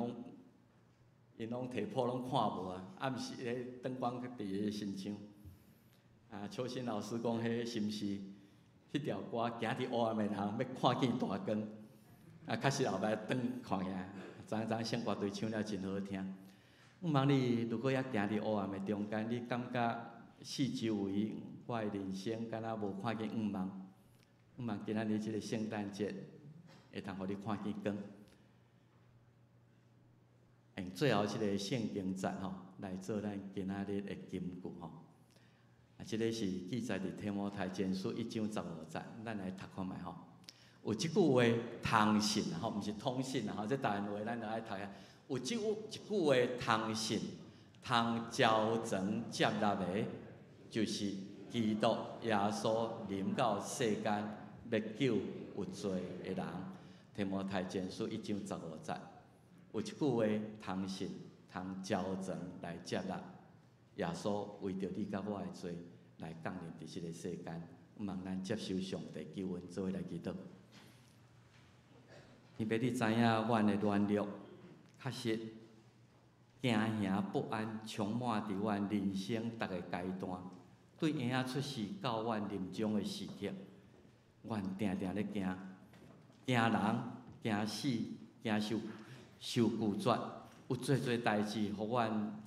攏提譜攏看無啊，啊毋是彼燈光佇伊身上。啊，秋新老師講，彼是毋是彼條歌行佇黑暗的人欲看見大光？啊，確實後擺燈看起來，昨昨聖歌隊唱了真好聽。向望你如果猶行佇黑暗的中間，你感覺四周圍我的人生敢若無看見向望。向望今仔日這個聖誕節會通予你看見光。用最後這個聖經節吼來做咱今仔日的金句吼。啊，這個是記載佇提摩太前書一章十五節，咱來讀看覓吼。有這句話通信吼，毋是通信吼，這台灣話咱著愛讀下。有這一句話通信，通招全接納的，就是基督耶穌臨到世間，欲救有罪的人。提摩太前書一章十五節，有一句話通信，通招全來接納耶穌為著你佮我的罪來降臨佇這個世間，望咱接受上帝救恩，做伙來祈禱。天父，你知影阮的軟弱，確實驚惶不安充滿佇阮人生逐个階段，對嬰仔出世到阮臨終的時刻，阮定定咧驚，驚人、驚死、驚受受拒絕，有濟濟代誌，予阮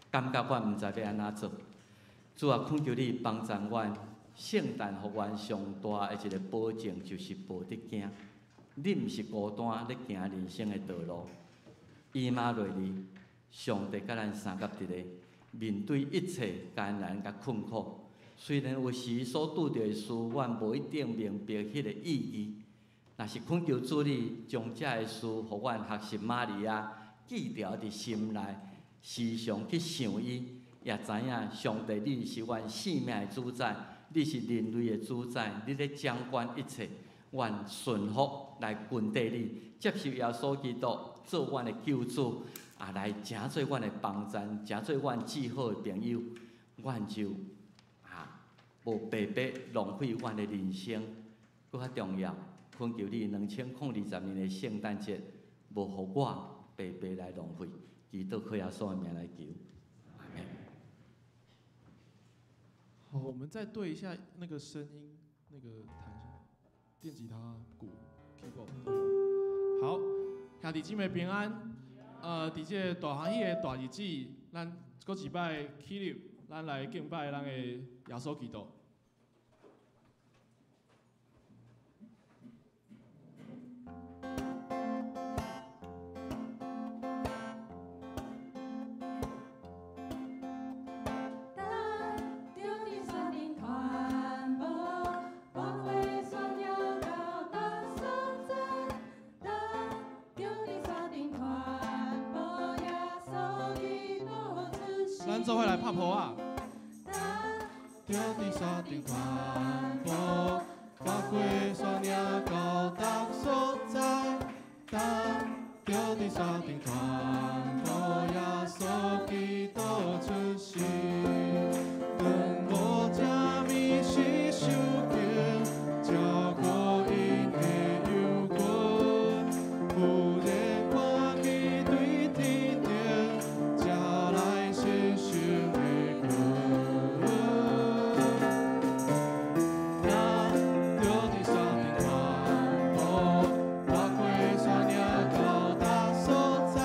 感覺阮毋知欲按怎做。主啊，懇求你幫助阮，聖誕予阮上大的一個保證，就是無得驚。你毋是孤單咧行人生的道路，以馬內利，上帝佮咱相佮佇咧，面對一切艱難佮困苦。雖然有時所拄著的事，阮無一定明白彼個意義，若是懇求主你將這个事，予阮學習瑪利亞記牢佇心內，時常去想伊，也知影上帝你是阮生命的主宰，你是人類的主宰，你咧掌管一切。阮順服來跟綴你，接受耶穌基督做阮的救主，啊，來成做阮的幫贊，成做阮至好的朋友，阮就啊無白白浪費阮的人生。閣較重要，懇求你2020年的聖誕節，無予我白白來浪費。祈禱靠耶穌的名來求，阿們。好，好，我們再對一下那個聲音，那個彈一下，電吉他、鼓、keyboard 都有。好，兄弟姊妹平安。佇這個大歡喜的大日子，咱閣一擺起立，咱來敬拜咱的耶穌基督。咱做伙來拍噗仔。著佇山頂傳播，跨過山嶺到達所在。當著佇山頂傳播，耶穌基督出世。當無這物是受驚，照顧𪜶的羊群，忽然看見對天頂，才來神聖的君。當著佇山頂傳播，跨過山嶺到達所在。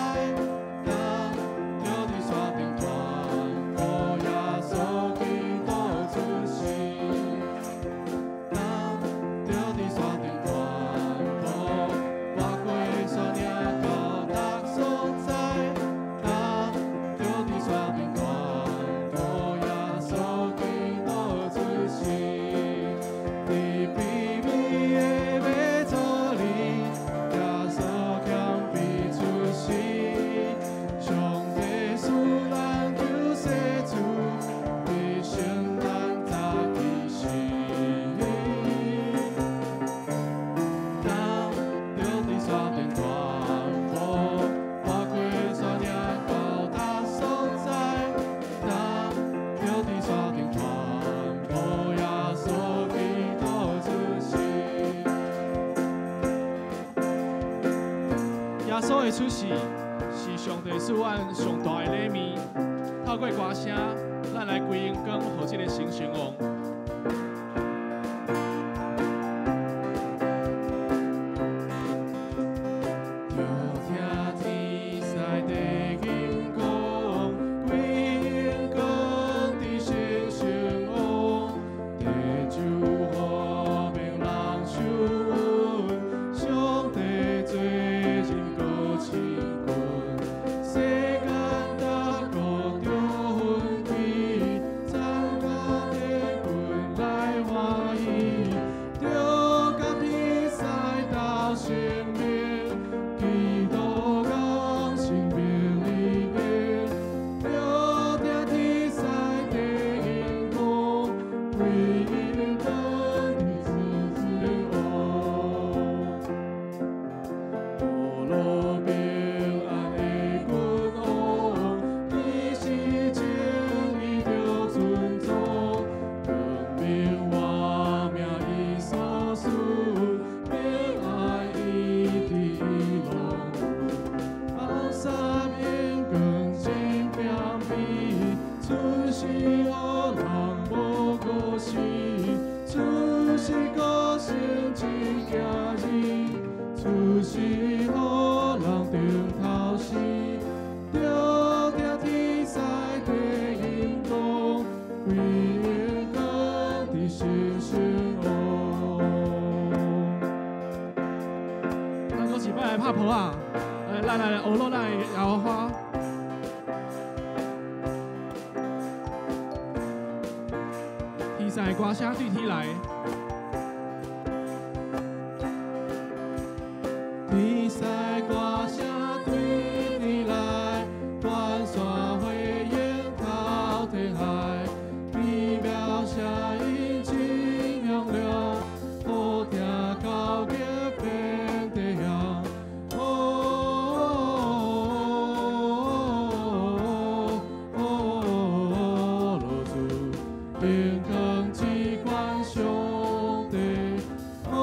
當著佇山頂傳播，耶穌基督出世。當著佇山頂傳播，跨過山嶺到達所在。當著佇山頂傳播，耶穌基督出世。佇卑微的馬槽裡，耶穌謙卑出世。上帝賜咱救世主，佇聖誕早起時。當著佇山頂傳播，跨過山嶺到達所在。當著佇山頂傳播，耶穌基督出世。耶穌的出世是上帝賜阮上大的禮物。透過歌聲，咱來歸榮光予這個成聖王。著聽天使的吟講，歸榮光佇神聖王，地就和平人受恩，上帝做人閣親近，世間逐國著奮起，參加天軍來歡喜，著佮天使鬥生命，基督降生命裡面，著聽天使的吟講，歸榮光佇神聖王。普羅平安的君王，伊是正義著尊崇，光明活命伊所賜，平安伊佇伊攏有。放三榮光真謙卑，出世予人無過時，出世高升真驚人，出世予人頂頭時，著聽天使的吟講，歸榮光佇神聖王。咱閣一擺來拍噗仔，來來來，學落咱的耶和華。天使的歌聲對天來。天使歌聲對天來，關山回應滔天海，美妙聲音真響亮，好聽到激遍地響。哦哦哦，羅主榮光至冠上帝。哦。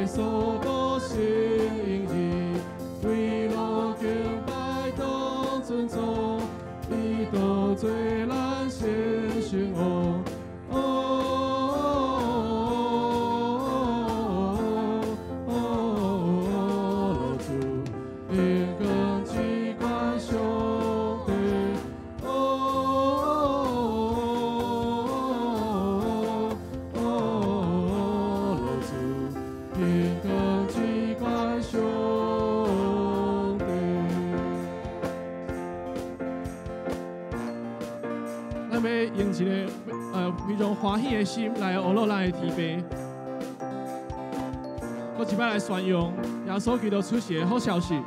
穌得勝應義，為路敬拜當尊崇，伊道做咱成聖王。哦，主榮光至高上帝，哦，主榮光至高上帝。咱欲用一个非常歡喜的心來學落咱的天父，閣一擺來宣揚耶穌基督出世的好消息。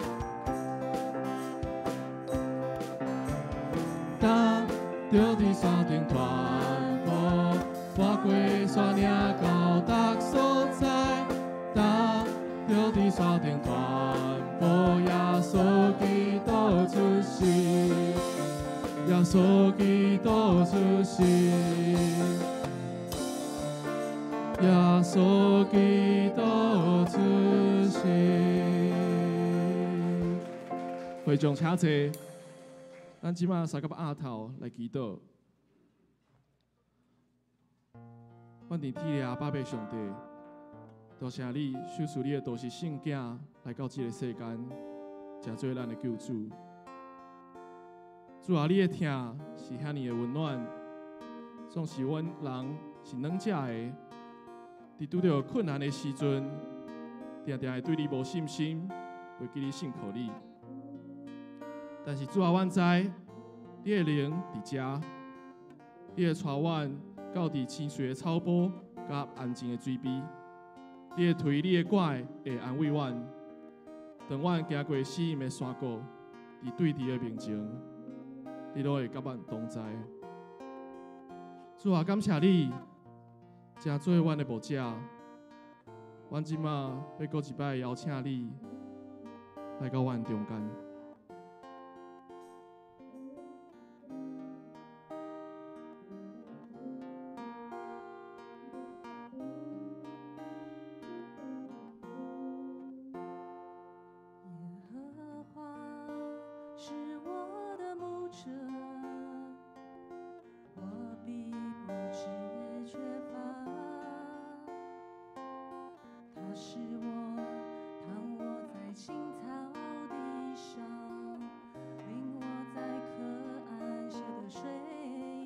當著佇山頂傳播，跋過山嶺到達所在。當著佇山頂傳播，耶穌基督出世，耶穌基督出世，耶穌基督出世。會眾請坐，咱這擺相佮匣頭來祈禱。阮佇天的阿爸父上帝，多謝你賞賜你的獨生聖囝來到這个世間，成做咱的救主。主啊，你的疼是遐爾的溫暖，總是阮人是軟弱的，佇拄著困難的時陣，定定會對你無信心，袂記得信靠你。但是主啊，阮知你的靈佇遮，你會帶阮到佇青翠的草坡佮安靜的水邊，你的槌、你的拐會安慰阮。當阮行過死蔭的山谷，佇對佇的面前，你攏會佮阮同在。主啊，感謝你，成做阮的牧者。阮這馬欲閣一擺邀請你來到阮中間。耶和華是我的牧者，我必不致缺乏。他使我躺臥在青草地上，領我在可安歇的水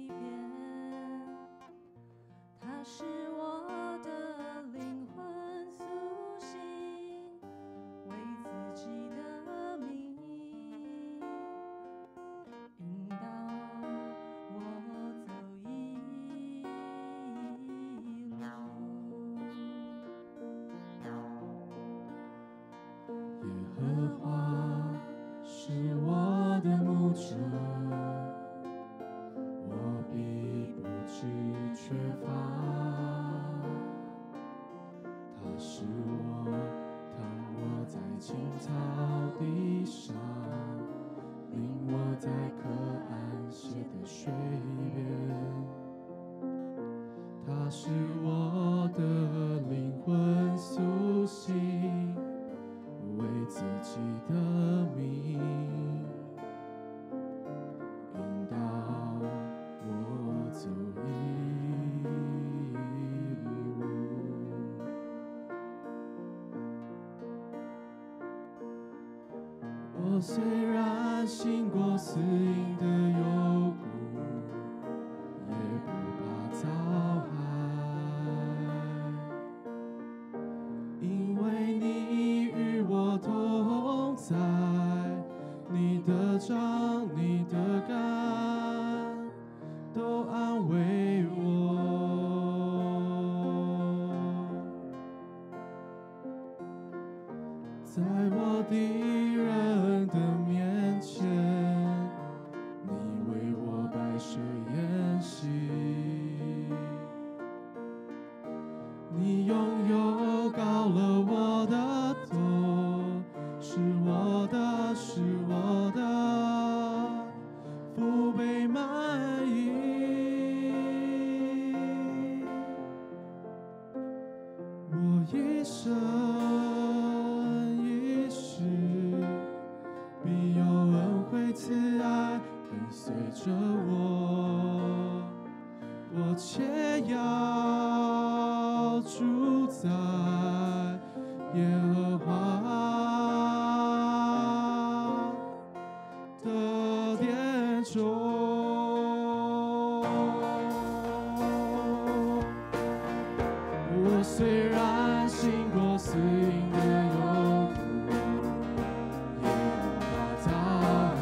邊。他使我的靈魂甦醒，為自己的名引導我走義路。耶和華是我的牧者，我必不致缺乏。他使我躺臥在青草地上，領我在可安歇的水邊。他使我的靈魂甦醒，為自己的名引導我走義路。我雖然行過死蔭的幽谷，也不怕遭害，因為你與我同在，你的杖、你的竿都安慰我。在我敵人的面前，你為我擺設筵席，你用油膏了我的頭，是我的，是我的福杯滿溢。我一生一世，必有恩惠慈爱跟随着我，我且要住在耶和华的殿中。我虽然行过死荫的幽谷，也不怕遭害，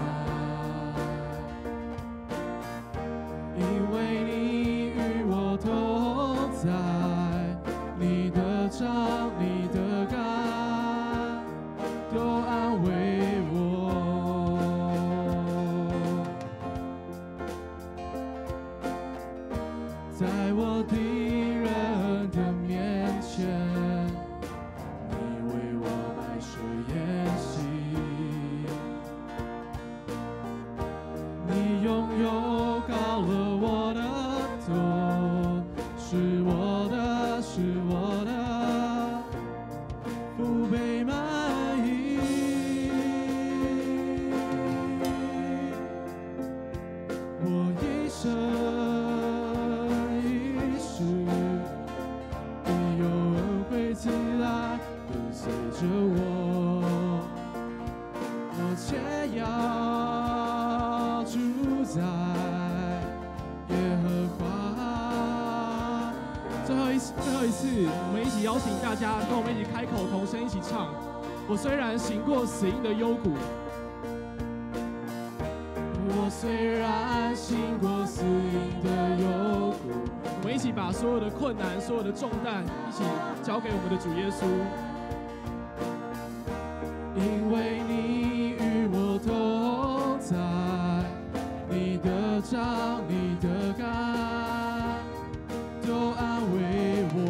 因为你与我同在，你的杖、你的竿都安慰我。在我敌人的面前，你为我摆设筵席，你用油膏了我的头，是我的，是我的福杯满溢。我一生一世，必有恩惠慈爱跟随着我，我且要住在耶和华。最后一次，最后一次，我们一起邀请大家跟我们一起开口同声一起唱。我虽然行过死荫的幽谷，我虽然行过死荫的幽谷，我们一起把所有的困难、所有的重担一起交给我们的主耶稣。因为你与我同在，你的杖、你的竿都安慰我。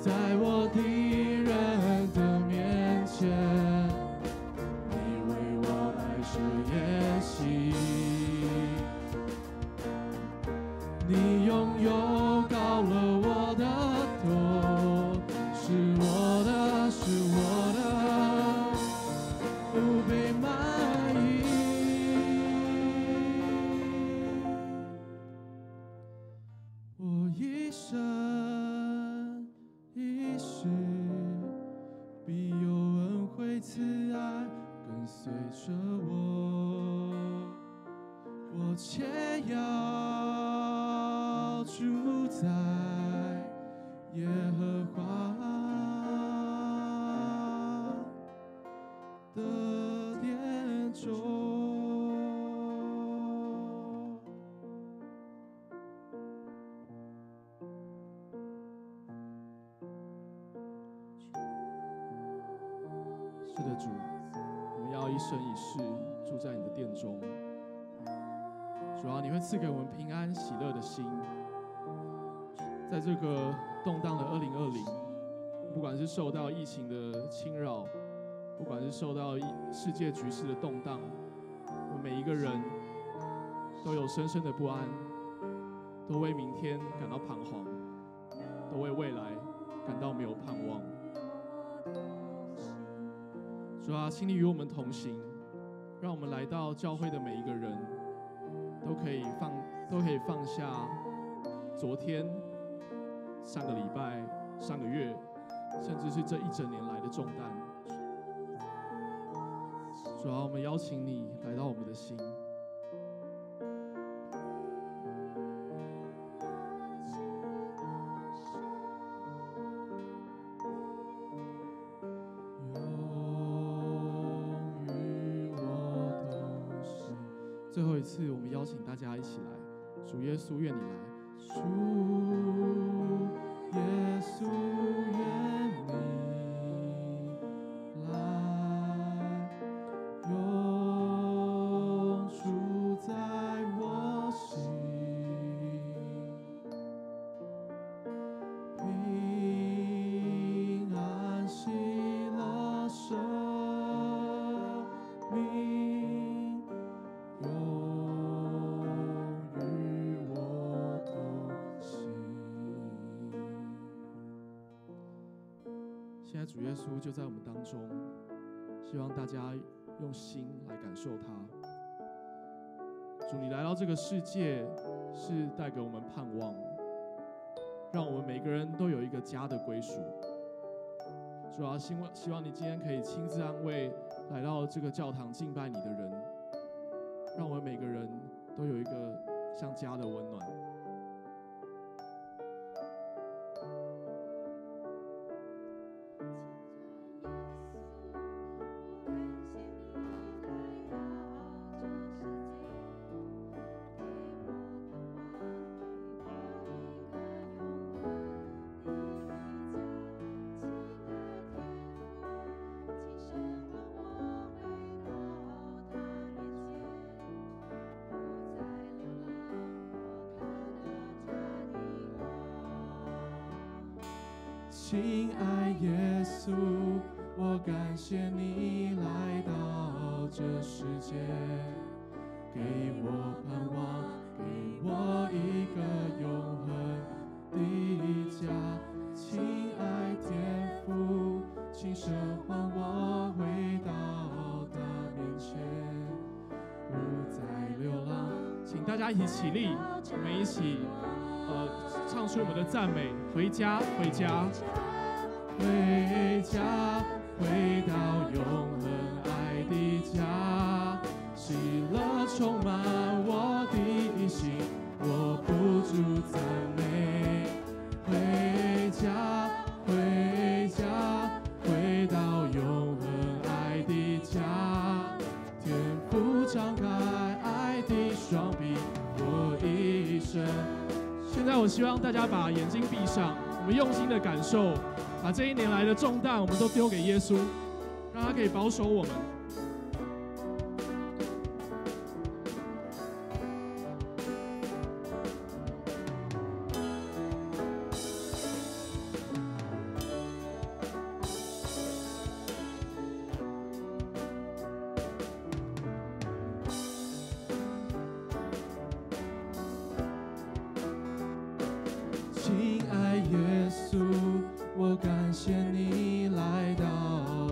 在我敌人的面前，你为我摆设筵席，你用油膏了我的头，是我的，是我的福杯满溢。我一生一世，必有恩惠慈爱跟随着我，我且要住在耶和华的殿中。是的，主，我们要一生一世住在你的殿中。主啊，你会赐给我们平安喜乐的心。在这个动荡的2020，不管是受到疫情的侵扰，不管是受到世界局势的动荡，我们每一个人都有深深的不安，都为明天感到彷徨，都为未来感到没有盼望。主啊，请你与我们同行，让我们来到教会的每一个人都可以放下昨天、上个礼拜、上个月，甚至是这一整年来的重担。主啊，我们邀请你来到我们的心。永与我同行。最后一次，我们邀请大家一起来，主耶稣，愿你来。主耶稣，愿你来，永住在我心，平安喜乐生命，永与我同现在主耶稣就在我们当中，希望大家用心来感受他。主，你来到这个世界是带给我们盼望，让我们每个人都有一个家的归属。主啊，希望你今天可以亲自安慰来到这个教堂敬拜你的人，让我们每个人都有一个像家的温暖。亲爱耶稣，我感谢你来到这世界，给我盼望，给我一个永恒的家。亲爱天父，轻声唤我回到他面前，不再流浪。请大家一起起立，我们一起唱出我们的赞美，回家，回家，回家，回到永恒爱的家，喜乐充满我的心，我不住赞美。回家，回家，回到永恒爱的家，天父张开爱的双臂，我一生。现在我希望大家把眼睛闭上，我们用心的感受，把这一年来的重担我们都丢给耶稣，让他可以保守我们。亲爱耶稣，我感谢你来到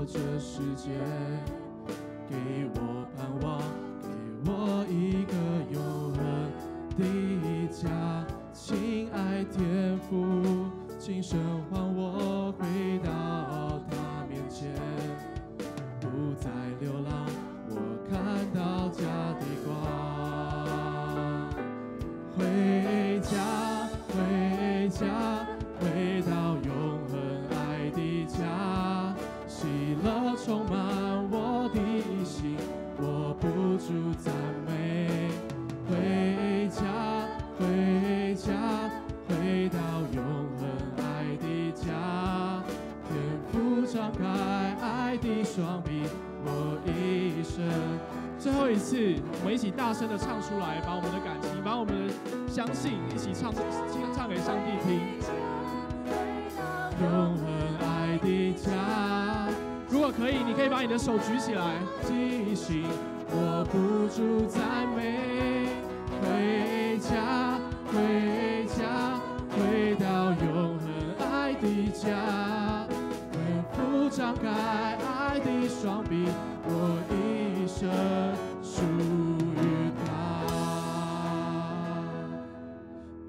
这世界，给我盼望，给我一个永恒的家。亲爱天父，轻声唤我回到他面前，不再流浪，我看到家的光。回家，回家，回到永恒爱的家，喜乐充满我的心，我不住赞美。回家，回家，回到永恒爱的家，天父张开爱的双臂，我一生。最后一次，我们一起大声的唱出来，把我们的感情，把我们的相信，一起唱，唱给上帝听。永恒爱的家，如果可以，你可以把你的手举起来。提醒我不住赞美。回家，回家，回到永恒爱的家，天父张开爱的双臂，我一生属于他。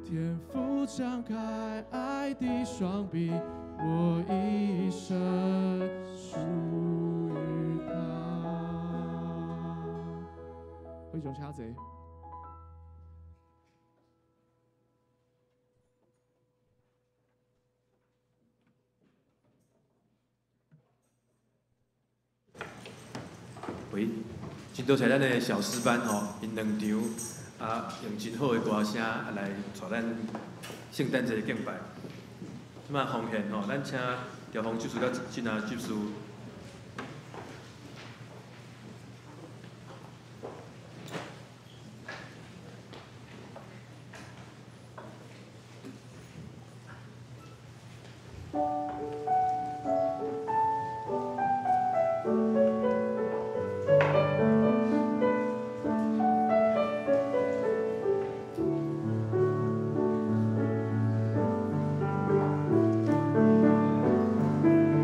天父张开爱的双臂，我一生属于他。挥手掐贼。喂，真多谢咱的小诗班吼，𪜶两场啊，用真好的歌声啊来带咱圣诞节敬拜。这摆奉献吼，咱请调峰执事佮进来执事。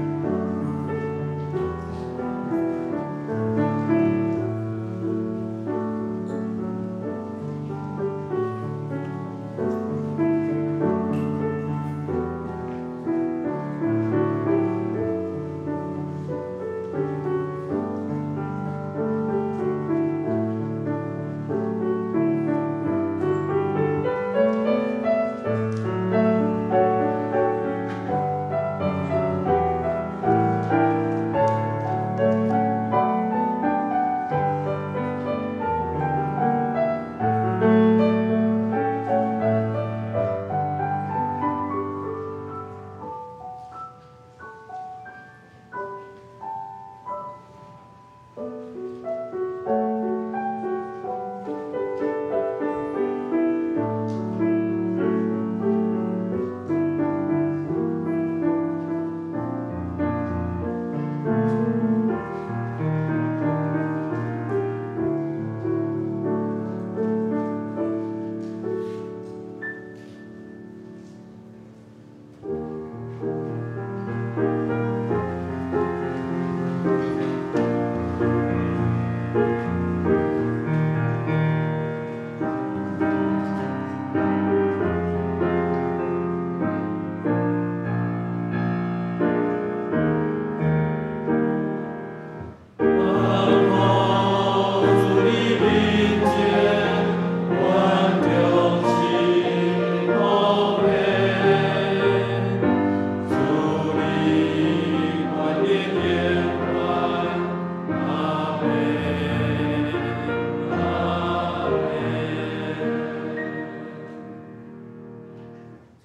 亲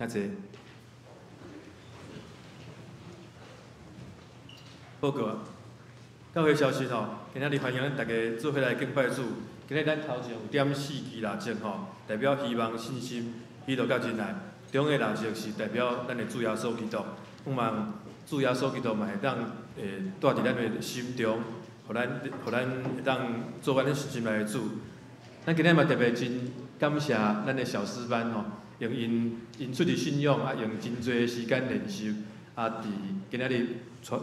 請坐。報告啊，教會消息吼，今仔日歡迎咱大家做伙來敬拜主。今日咱頭前有點四支蠟燭吼，代表希望、信心、喜樂佮仁愛。中的蠟燭是代表咱的主耶穌基督，盼望主耶穌基督嘛會當住佇咱的心中，予咱會當做咱心內的主。咱今日嘛特別真感謝咱的小詩班吼，用𪜶出的信仰啊，用真濟時間練習啊，佇今仔日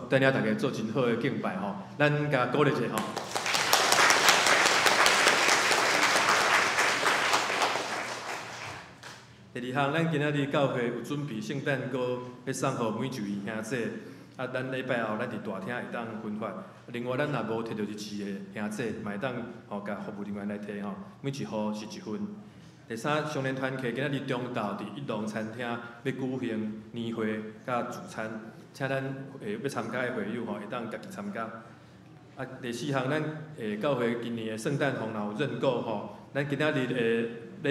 帶領大家做真好的敬拜吼，咱共鼓勵一下吼。第二項，咱今仔日教會有準備聖誕歌，欲送予每一位兄姊。啊，咱禮拜後咱佇大廳會當分發。另外，咱若無摕著日誌的兄姊，嘛會當吼共服務人員來摕吼，每一戶是一份。第三，少年團契今仔日中晝佇一龍餐廳欲舉行年會佮聚餐，請咱欲參加的會友吼會當家己參加。啊，第四項，咱教會今年的聖誕紅若有認購吼，咱今仔日的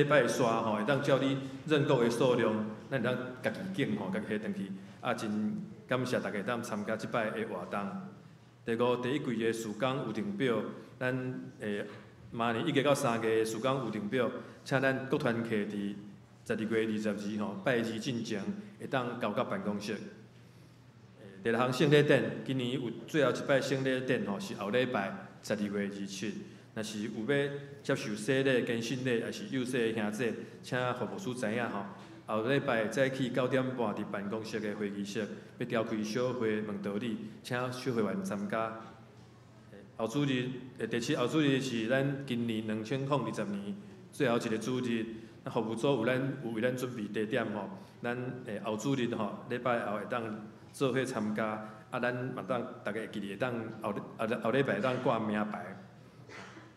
禮拜煞吼會當照你認購的數量，咱會當家己揀吼，家己彼轉去。啊，真感謝大家當參加這擺的活動。第五，第一季的事工預定表，咱明年1月到3月的事工預定表，請咱各團契佇12月22吼拜二進前會當交到辦公室。第六項聖禮典，今年有最後一擺聖禮典吼，是後禮拜12月27。若是有欲接受洗禮、堅信禮，抑是幼洗的兄姊，請予牧師知影吼。後禮拜早起9點半，佇辦公室的會議室，欲召開小會問道理，請小會員參加。後主日，第七後主日是咱今年2020年最後一個主日。咱服務組有為咱準備茶點吼，咱後主日吼，禮拜後會當做伙參加。啊，咱嘛當逐家會記得會當後禮拜會當掛名牌。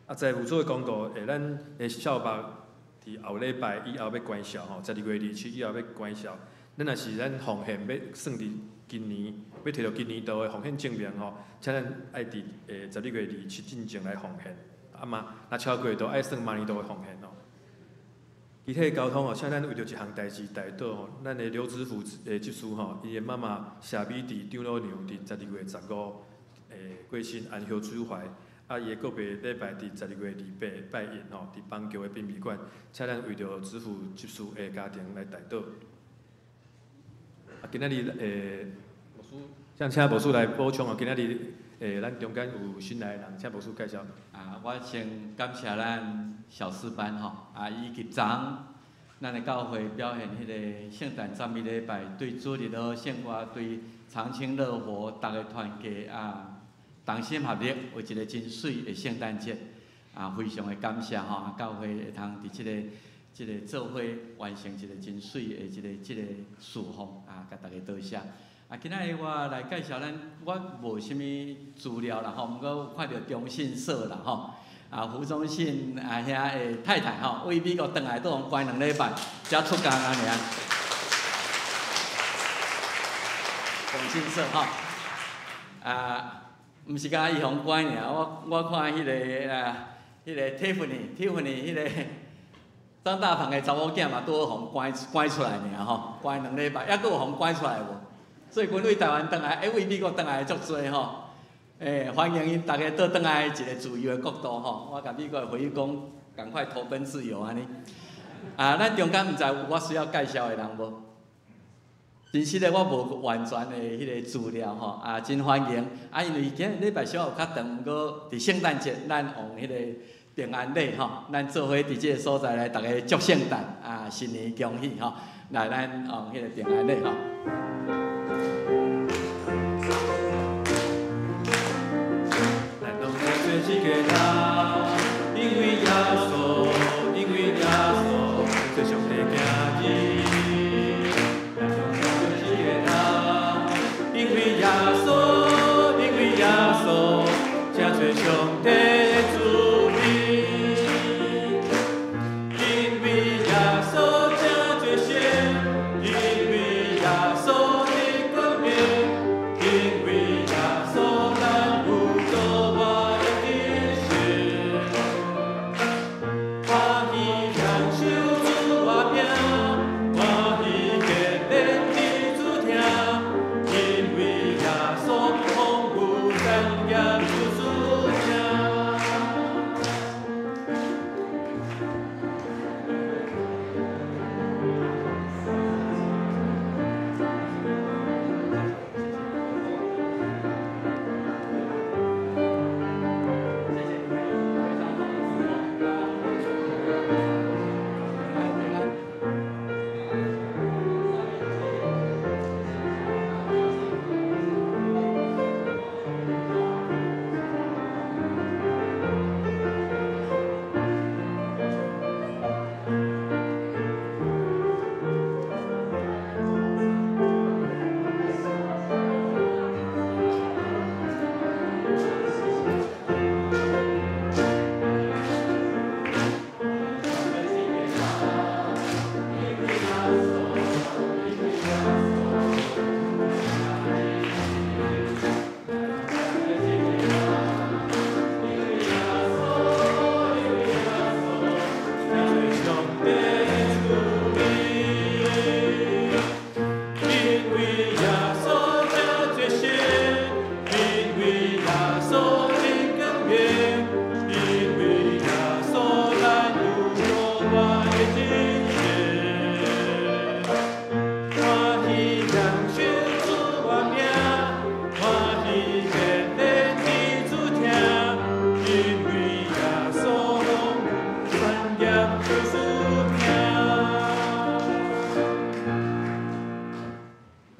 啊，財務組的公告，咱的校巴佇後禮拜以後欲關校吼，12月27以後欲關校。咱若是咱奉獻欲算佇今年，欲摕著今年度的奉獻證明吼，請咱愛佇12月27進前來奉獻。啊嘛，若超過就愛算明年度的奉獻吼。其他交通吼，請咱為著一項代誌代禱吼，咱的劉子福的執事吼，伊的媽媽謝美娣張老娘佇12月15過身安息主懷。啊，伊的告別禮拜佇12月28拜一吼，佇邦橋的殯儀館，請咱為著子父執事的家庭來代禱。啊，今仔日牧師，請牧師來補充哦。今仔日咱中間有新來的人，請牧師介紹。啊，我先感謝咱小詩班吼，啊，以及昨昏咱的教會表現彼個聖誕讚美禮拜，對主日的聖歌，對長青樂活，逐个團結啊。同心合力，有一個真媠的聖誕節，啊，非常的感謝吼，教會會通佇這個做伙完成一個真媠的這個事奉，啊，共大家多謝。啊，今仔日我來介紹咱，我無啥物資料啦吼，毋過有看著中信社啦吼，啊，胡忠信阿兄的太太吼，為美國轉來都予關2禮拜，才出工啊爾。中信社吼，啊。毋是敢伊予關爾，我看彼個啊，彼個 Tiffany，彼個張大鵬的查某囝嘛，拄好予關出來爾吼，關2禮拜，猶閣有予關出來無？最近對台灣轉來，為美國轉來的足濟吼，歡迎𪜶逐家倒轉來一個自由的國度吼。我共美國的回憶講，趕快投奔自由按呢。啊，咱中間毋知有我需要介紹的人無？真實的，我無完全的彼個資料吼，啊，真歡迎。啊，因為今日禮拜小可有較長，毋過佇聖誕節，咱用彼個平安禮吼，咱做伙佇這個所在來，逐家祝聖誕啊，新年恭喜吼，來咱用彼個平安禮吼。咱攏來做一个人，因為耶穌，因為耶穌，做上帝囝兒。因為耶穌，因為耶穌，才做上帝的子民。因為耶穌才做聖，因為耶穌的權柄，因為耶穌咱有做我的得勝。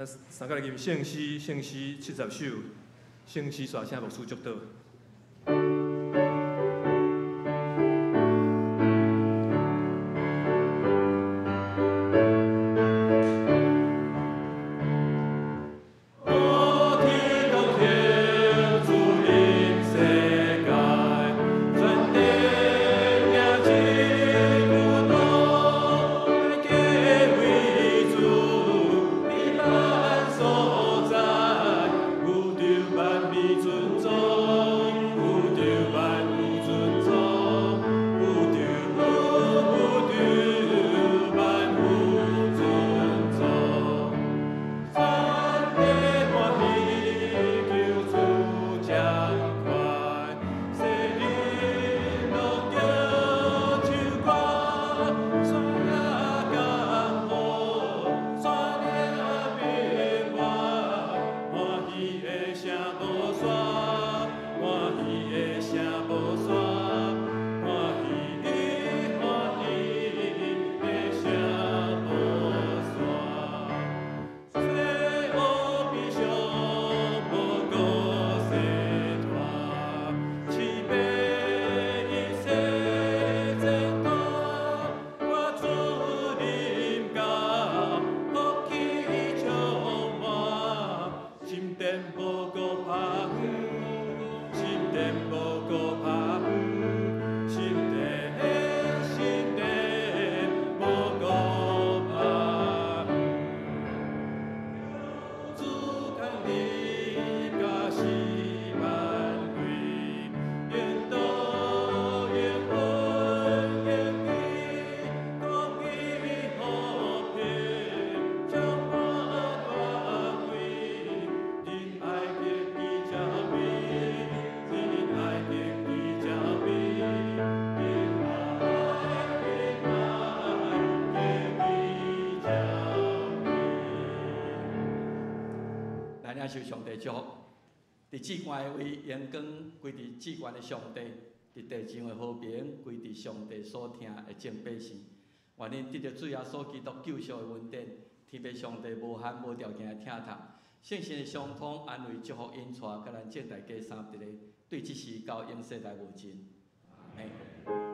咱三个来吟圣诗，圣诗70首，圣诗煞请牧师祝祷。受上帝祝福，伫至悬的位，荣光归伫至悬的上帝；伫地上的和平归伫上帝所疼的众百姓。愿恁得著主耶稣基督救赎的恩典，天父上帝无限无条件的疼痛，圣神的相通安慰祝福引带，佮咱众大家三伫咧，对这时到永世来无尽。阿们。